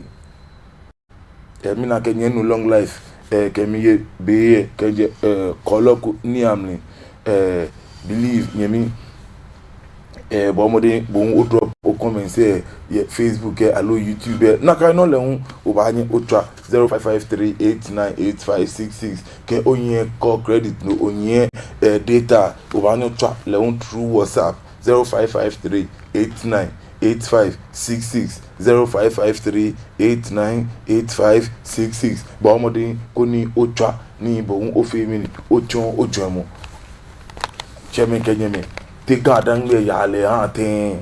Ɛɛ, mina akɛ nyɛnu long life, ɛɛ, kɛ mi yɛ be yɛ, kɛjɛ, ɛɛ, kɔlɔ ko ni amli, ɛɛ, believe, nyɛmi, ɛɛ, bɔ mɔdɛŋ, bo hu o-drop o-comments, ɛɛ, yɛ Facebook, ɛɛ, aloo YouTube, ɛɛ, nakai nɔ lɛ hu, obaanyɛ otswa zero five five three eight nine eight five six six, kɛ ohiɛ call credit, no ohiɛ, ɛɛ, data, obaanyɛ otswa lɛ hu through WhatsApp, zero five five three eight nine eight five six six, zero five five three eight nine eight five six six. Bɔ mɔdɛŋ koni otswa ni bo hu ofee mɛni, otsɔɔ ojwɛŋmɔ. Tsɛmɛi kɛ nyɛmɛi, te GaDangme yaa lɛ aha tɛŋŋ?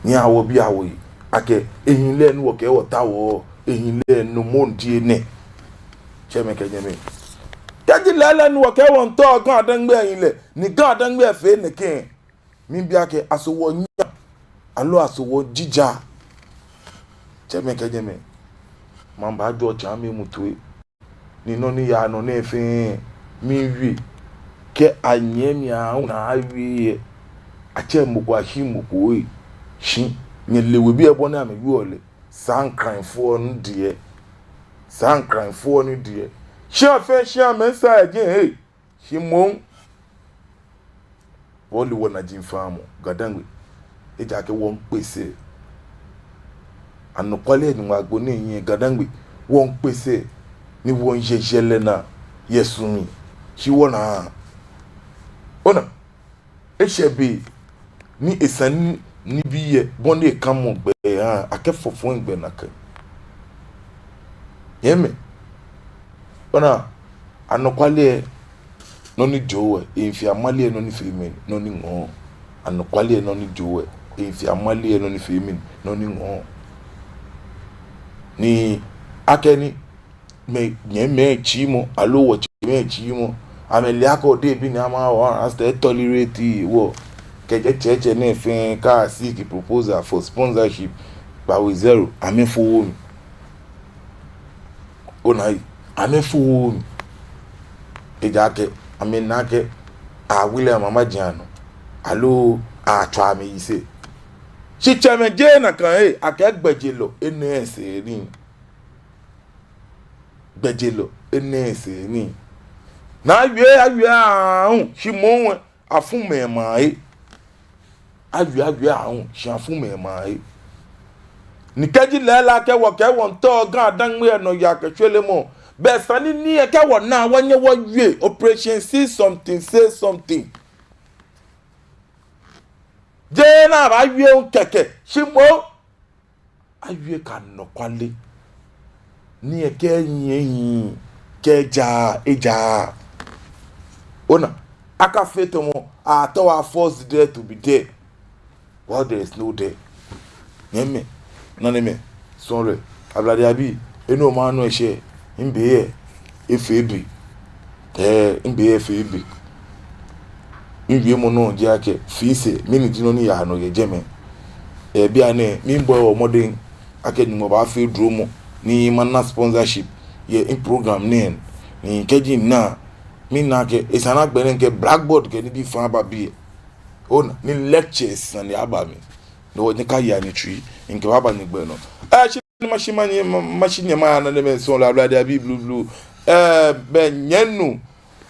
Nyɛhaa wɔbia wɔhe akɛ ehii lɛ ni wɔkɛɛ wɔtaoɔ, ehii lɛ nɔ mɔ ni ji enɛ? Tsɛmɛi kɛ nyɛmɛi, kɛji lɛɛlɛŋ ni wɔkɛɛ wɔmiitao GaDangme ehii lɛ, ni GaDangme efee nɛkɛ, miibi akɛ aso wɔnyiɛ aloo aso wɔjija? Tsɛmɛi kɛ nyɛmɛi, mɛi baajɔɔ tsɛmɛi mli toi. Ni nɔ ni yaa nɔ nɛɛ fɛɛ, miiwie, kɛ anyiɛ mi aahu ni awie yɛ, atsɛ mɔ ko ashi mɔ ko yɛ. Shi nyɛle webii lɛ bɔ ni amɛwieɔ lɛ, saa ŋkranfoɔ ni diɛ, saa ŋkranfoɔ ni diɛ. Shia fɛɛ shia mɛi sa yɛ jɛi hei. Shi moŋ, wɔle wɔnajiaŋ faamɔ, GaDangme. Ejaakɛ wɔmiikpe sɛɛ. Anɔkwale ni ŋwa gbo ni yɛ GaDangme, wɔmiikpe sɛɛ, ni wɔmiiye jɛlɛ naa yɛ su mli. Shi wɔnaa. Ona, eshɛ be ni esa ni nibii yɛ bɔ ni ekamɔ gbɛ aha, akɛ fɔfɔi gbɛ nakai. Nyɛmɛi, ona, anɔkwale, nɔ ni jɔɔ wɔ, ehi fe amale, nɔ ni feɔ mɛni, nɔ ni ŋɔɔ. Anɔkwale, nɔ ni jɔɔ wɔ, ehi fe amale, nɔ ni feɔ mɛni, nɔ ni ŋɔɔ. Ni akɛni mɛi, nyɛmɛi tsiimɔ, aloo wɔtsɛmɛi tsiimɔ, amɛle akɛ odebi ni ama wɔ, asta tolerate wɔ. Kɛjɛ tsɛtsɛ nɛɛ fɛɛ, kɛ a-seek proposal for sponsorship, kpawo zero, amɛfooo mli. Ona, amɛfooo mli. Ejaakɛ amɛna akɛ awie lɛ amama jɛmɛ nɔ, aloo atswa amɛyisɛɛ. Shi tsɛmɛi jeee nakai, akɛɛ gbɛjelɔ enaaa esɛɛ nii. Gbɛjelɔ enaaa esɛɛ nii. Ni awie, awie aahu, shi moŋ lɛ, afu mɛi amɛhe. Awie, awie aahu, shi afu mɛi amɛhe. Ni kɛji lɛɛlɛŋ akɛ wɔkɛ wɔŋtao Ga-Dangme nɔyaa kɛ shwelemɔ, belɛ esa ni ni akɛ wɔna wɔnyɛ wɔwie, Operation See Something, Say Something. Jeee ni abaawie hu kɛkɛ, shi moŋ awie kɛ anɔkwale. Ni ekɛ nyɛ yi kɛja, eja. Ona, akafee tamɔ, atɔ wa force there to be there. Well, there is no there. Nyɛmimɛi, nanemɛi, suɔlɔi, ablade abii, enɛ omaŋ nɔ eshɛ, mibe yɛ, efee be. Ɛɛ, mibe yɛ efee be. Miwiemɔ nɔ ji akɛ, fee sɛɛ, mɛni ji nɔ ni yaa nɔ yɛ jɛmɛ. Ɛɛ, bianɛ, miibɔ wɔ mɔdɛŋ, akɛ Nyɔŋmɔ baafee dromɔ, ni mana sponsorship, yɛ mi program nɛɛ, ni kɛji mina, mina akɛ, esa ni agbɛnɛ kɛ blackboard kɛ nibii fɛɛ aba biɛ. Ona, ni lectures sane aba mli. Ni wɔnyɛ wɔya nyɛtsui, mikɛbaaba nyɛgbɛ nɔ. Ɛɛ, shi ni mashi manyɛ, ma-, mashi nyɛ maya nanemɛi, suɔlɔi, ablade abii blublu. Ɛɛ, bɛ nyɛnu,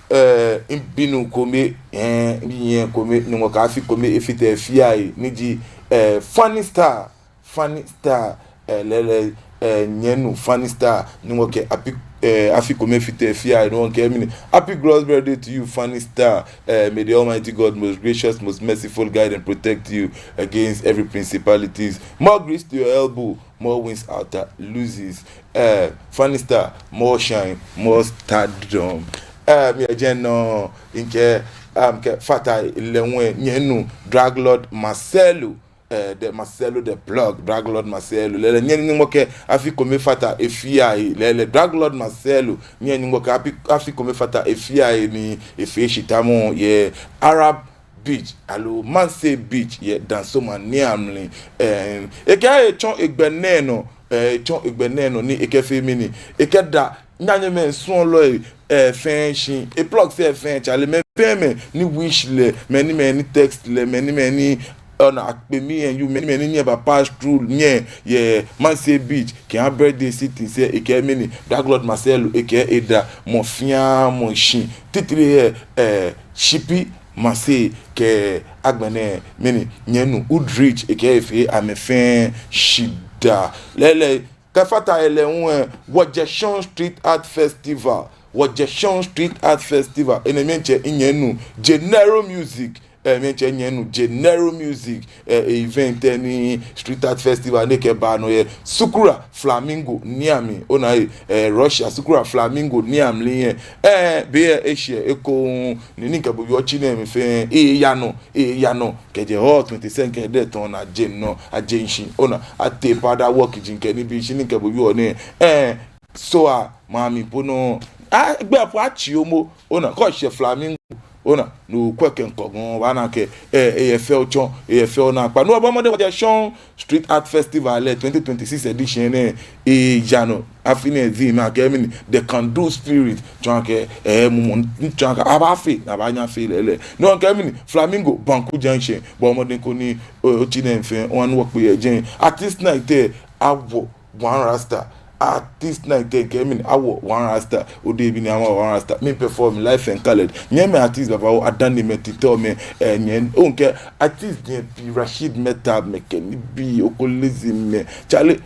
ɛɛ, mibinuu kome, ɛɛ, mibiyei kome, ni wɔkɛ afi kome efata efiahe, ni ji, ɛɛ, Funny Star, Funny Star, ɛɛ, lɛɛlɛŋ, ɛɛ, nyɛnu Funny Star, ni wɔkɛ afi, ɛɛ, afi kome fata efiahe, ni wɔkɛɛ mɛni, happy glorious birthday to you, Funny Star. Ɛɛ, may the Almighty God, most gracious, most merciful, guide and protect you against every principalities. More grace to your elbow, more wins outer loses. Ɛɛ, Funny Star, more shine, more stardom. Ɛɛ, mi yɛ jɛmɛ nɔ, mikɛ, mikɛfata lɛ hu nyɛnu Drug Lord Marcelo, ɛɛ, the Marcelo the Plug, Drug Lord Marcelo. Lɛɛlɛŋ, nyɛnu Nyɔŋmɔ kɛ afi kome fata efiahe. Lɛɛlɛŋ, Drug Lord Marcelo, nyɛnu Nyɔŋmɔ kɛ afi, afi kome fata efiahe ni efee shitamɔ yɛ Arab Beach, aloo Mansei Beach, yɛ Dansoman niiamli. Ɛɛ, ekɛɛ etsɔ egbɛ nɛɛ nɔ, ɛɛ, etsɔ egbɛ nɛɛ nɔ ni ekɛfee mɛni, ekɛda nanemɛi, suɔlɔi, ɛɛ, fɛɛ shi, e-plug sɛɛ fɛɛ, chale, mɛi fɛɛ mɛi ni wish lɛ, mɛi ni, mɛi ni text lɛ, mɛi ni, mɛi ni, ona, akpe mi and you, mɛi ni, mɛi ni nyɛ ba pass through nyɛ yɛ Mansei Beach kɛha birthday sitting sɛɛ, ekɛɛ mɛni, Drug Lord Marcelo, ekɛɛ eda mɔ fɛɛ mɔ shi, titri yɛ, ɛɛ, Shipi, Mansei, kɛ agbɛnɛ mɛni, nyɛnu Woodridge, ekɛɛ efee amɛ fɛɛ shidaa. Lɛɛlɛŋ, kɛfata he lɛ hu, ɛɛ, Wɔjɛ Shɔŋŋ Street Art Festival. Wɔjɛ Shɔŋŋ Street Art Festival. Enɛ mli diɛŋtsɛ nyɛnu Gennaro Music. Ɛɛ, mli diɛŋtsɛ nyɛnu Gennaro Music. Ɛɛ, e-event lɛ ni Street Art Festival ni kɛbaa nɔ yɛ Sukura Flamingo niiamli. Ona he, ɛɛ, Russia, Sukura Flamingo niiamli yɛ. Ɛɛ, be yɛ eshɛ ekoŋŋ, ni ni mikɛ bo wieɔ, otsi nɛɛ mli fɛɛ, eyaa nɔ, eyaa nɔ. Kɛjɛ hall twenty-seven kɛ de tɔn na je nɔ, aje nshi. Ona, ate powder work ji mikɛ nibii, shi ni mikɛ bo wieɔ nɛɛ. Ɛɛ, so a, mami po nɔ. A, gbɛ po atsi omo. Ona, kɛ oshɛ Flamingo. Ona, no kwɛ kɛ ŋkɔ gɔŋ, obaana akɛ, ɛɛ, eyɛ fɛo tsɔ, eyɛ fɛo naakpa. No hewɔ bɔɔ mɔdɛŋ, Wɔjɛ Shɔŋŋ Street Art Festival lɛ twenty twenty-six edition nɛɛ, eyaa nɔ. Afi nɛɛ theme akɛɛ mɛni, the can do spirit. Tsɔɔ akɛ, ɛɛ, mumɔ, tsɔɔ akɛ abaafee, abaanyɛ afee lɛɛlɛŋ. No hewɔ mikɛɛ mɛni, Flamingo, Banku Junction. Bɔɔ mɔdɛŋ koni, o, otsi nɛɛ mli fɛɛ, oha ni wɔkpe yɛ jɛi. Artist night lɛ, awo one rasta. Artist night lɛ, mikɛɛ mɛni, awo one rasta. Odehe bi ni ama one rasta. Mi-perform live and colored. Nyɛmimɛi artist babaoo, adanemɛi, titɔmɛi, ɛɛ, nyɛ, o, mikɛɛ artist diɛŋtsɛ pii, Rashid Mehtab, mɛi kɛ nibii, Okolizzy mɛi. Chale,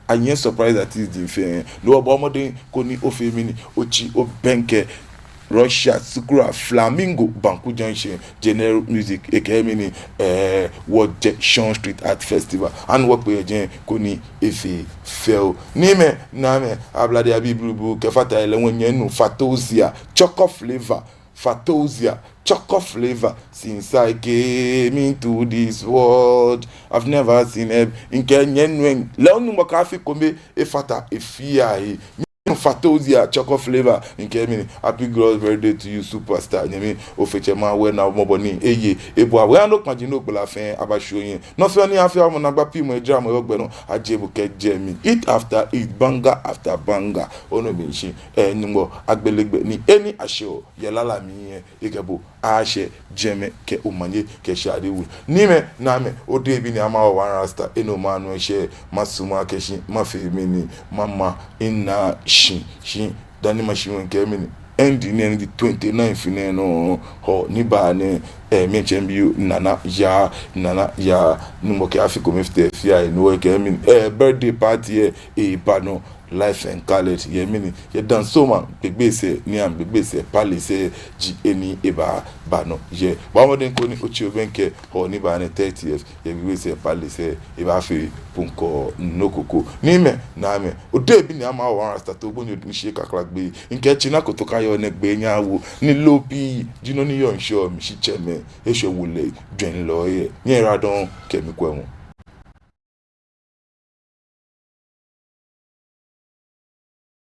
ayɛ surprise artist diɛŋtsɛ fɛɛ. No hewɔ bɔɔ mɔdɛŋ koni ofee mɛni, otsi obɛŋkɛ Russia, Sukura Flamingo, Banku Junction, Gennaro Music, ekɛɛ mɛni, ɛɛ, Wɔjɛ Shɔŋŋ Street Art Festival. Ha ni wɔkpe yɛ jɛi koni efee fɛo. Nyɛmimɛi, nanemɛi, ablade abii blublu, kɛfata he lɛ hu nyɛnu Fatozia, Choco Flavor, Fatozia, Choco Flavor. Since I came into this world, I've never seen a, mikɛɛ nyɛnu lɛ, Nyɔŋmɔ kɛ afi kome efata efiahe. Nyɛnu Fatozia, Choco Flavor, mikɛɛ mɛni, happy glorious birthday to you, superstar. Nyɛmi, Ofe tsɛ Mawu na mɔbɔ ni eye, ebua wɛ ano kpaji no gbla fɛɛ abasho yɛŋ. Nɔ fɛɛ ni afee amɔ naagba pii mɔ ejra mɔ yɔɔ gbɛ nɔ, aje bo kɛjɛ mli. Hit after hit, banger after banger. Onɔ bi nshi, ɛɛ, Nyɔŋmɔ agbele gbɛ ni eni ashɛ o yɛ lala mli yɛ, ekɛ bo ashɛ jɛmɛ kɛ omanye kɛ shade wulu. Nyɛmimɛi, nanemɛi, odehe bi ni ama wɔ one rasta, enɛ omaŋ nɔ eshɛ, masumɔ akɛ shi mafee mɛni, mama ena shi, shi dani mashi hu mikɛɛ mɛni, End nɛɛ ni ji twenty-ninth nɛɛ nɔ, Hɔɔ ni baa nɛɛ, eh, miitsɛ mibi yoo Nana Yaa, Nana Yaa, Nuumo kɛ afi kome fite fia, ni wɔkɛ mɛni, eh, birthday party lɛ, eba nɔ, live and colored, yɛ mɛni, yɛ Dansoman, Gbegbe sɛɛ, ni amɛ Gbegbe sɛɛ, Palace lɛ, ji he ni ebaaba nɔ, yɛ. Bɔɔ mɔdɛŋ koni otsi obɛŋkɛ, Hɔɔ ni baa nɛɛ thirtieth, yɛ Gbegbe sɛɛ, Palace lɛ, ebaafee puŋkɔ nɔ ko ko. Ni mɛi, naamɛi, odebi ni ama wɔ Rasta to gbonyo ni shi kakla gbɛ. Mikɛɛ tsi na koto ka yɔɔ nɛɛ gbɛ nyawo. Ni lopi, ji nɔ ni yɔɔ ŋshɔ mli shitsɛmɛi. Eshwɛ wulɛ, jwɛŋlɔ yɛ. Nyɛyiwaladɔŋŋ kɛ mikwɛmɔ.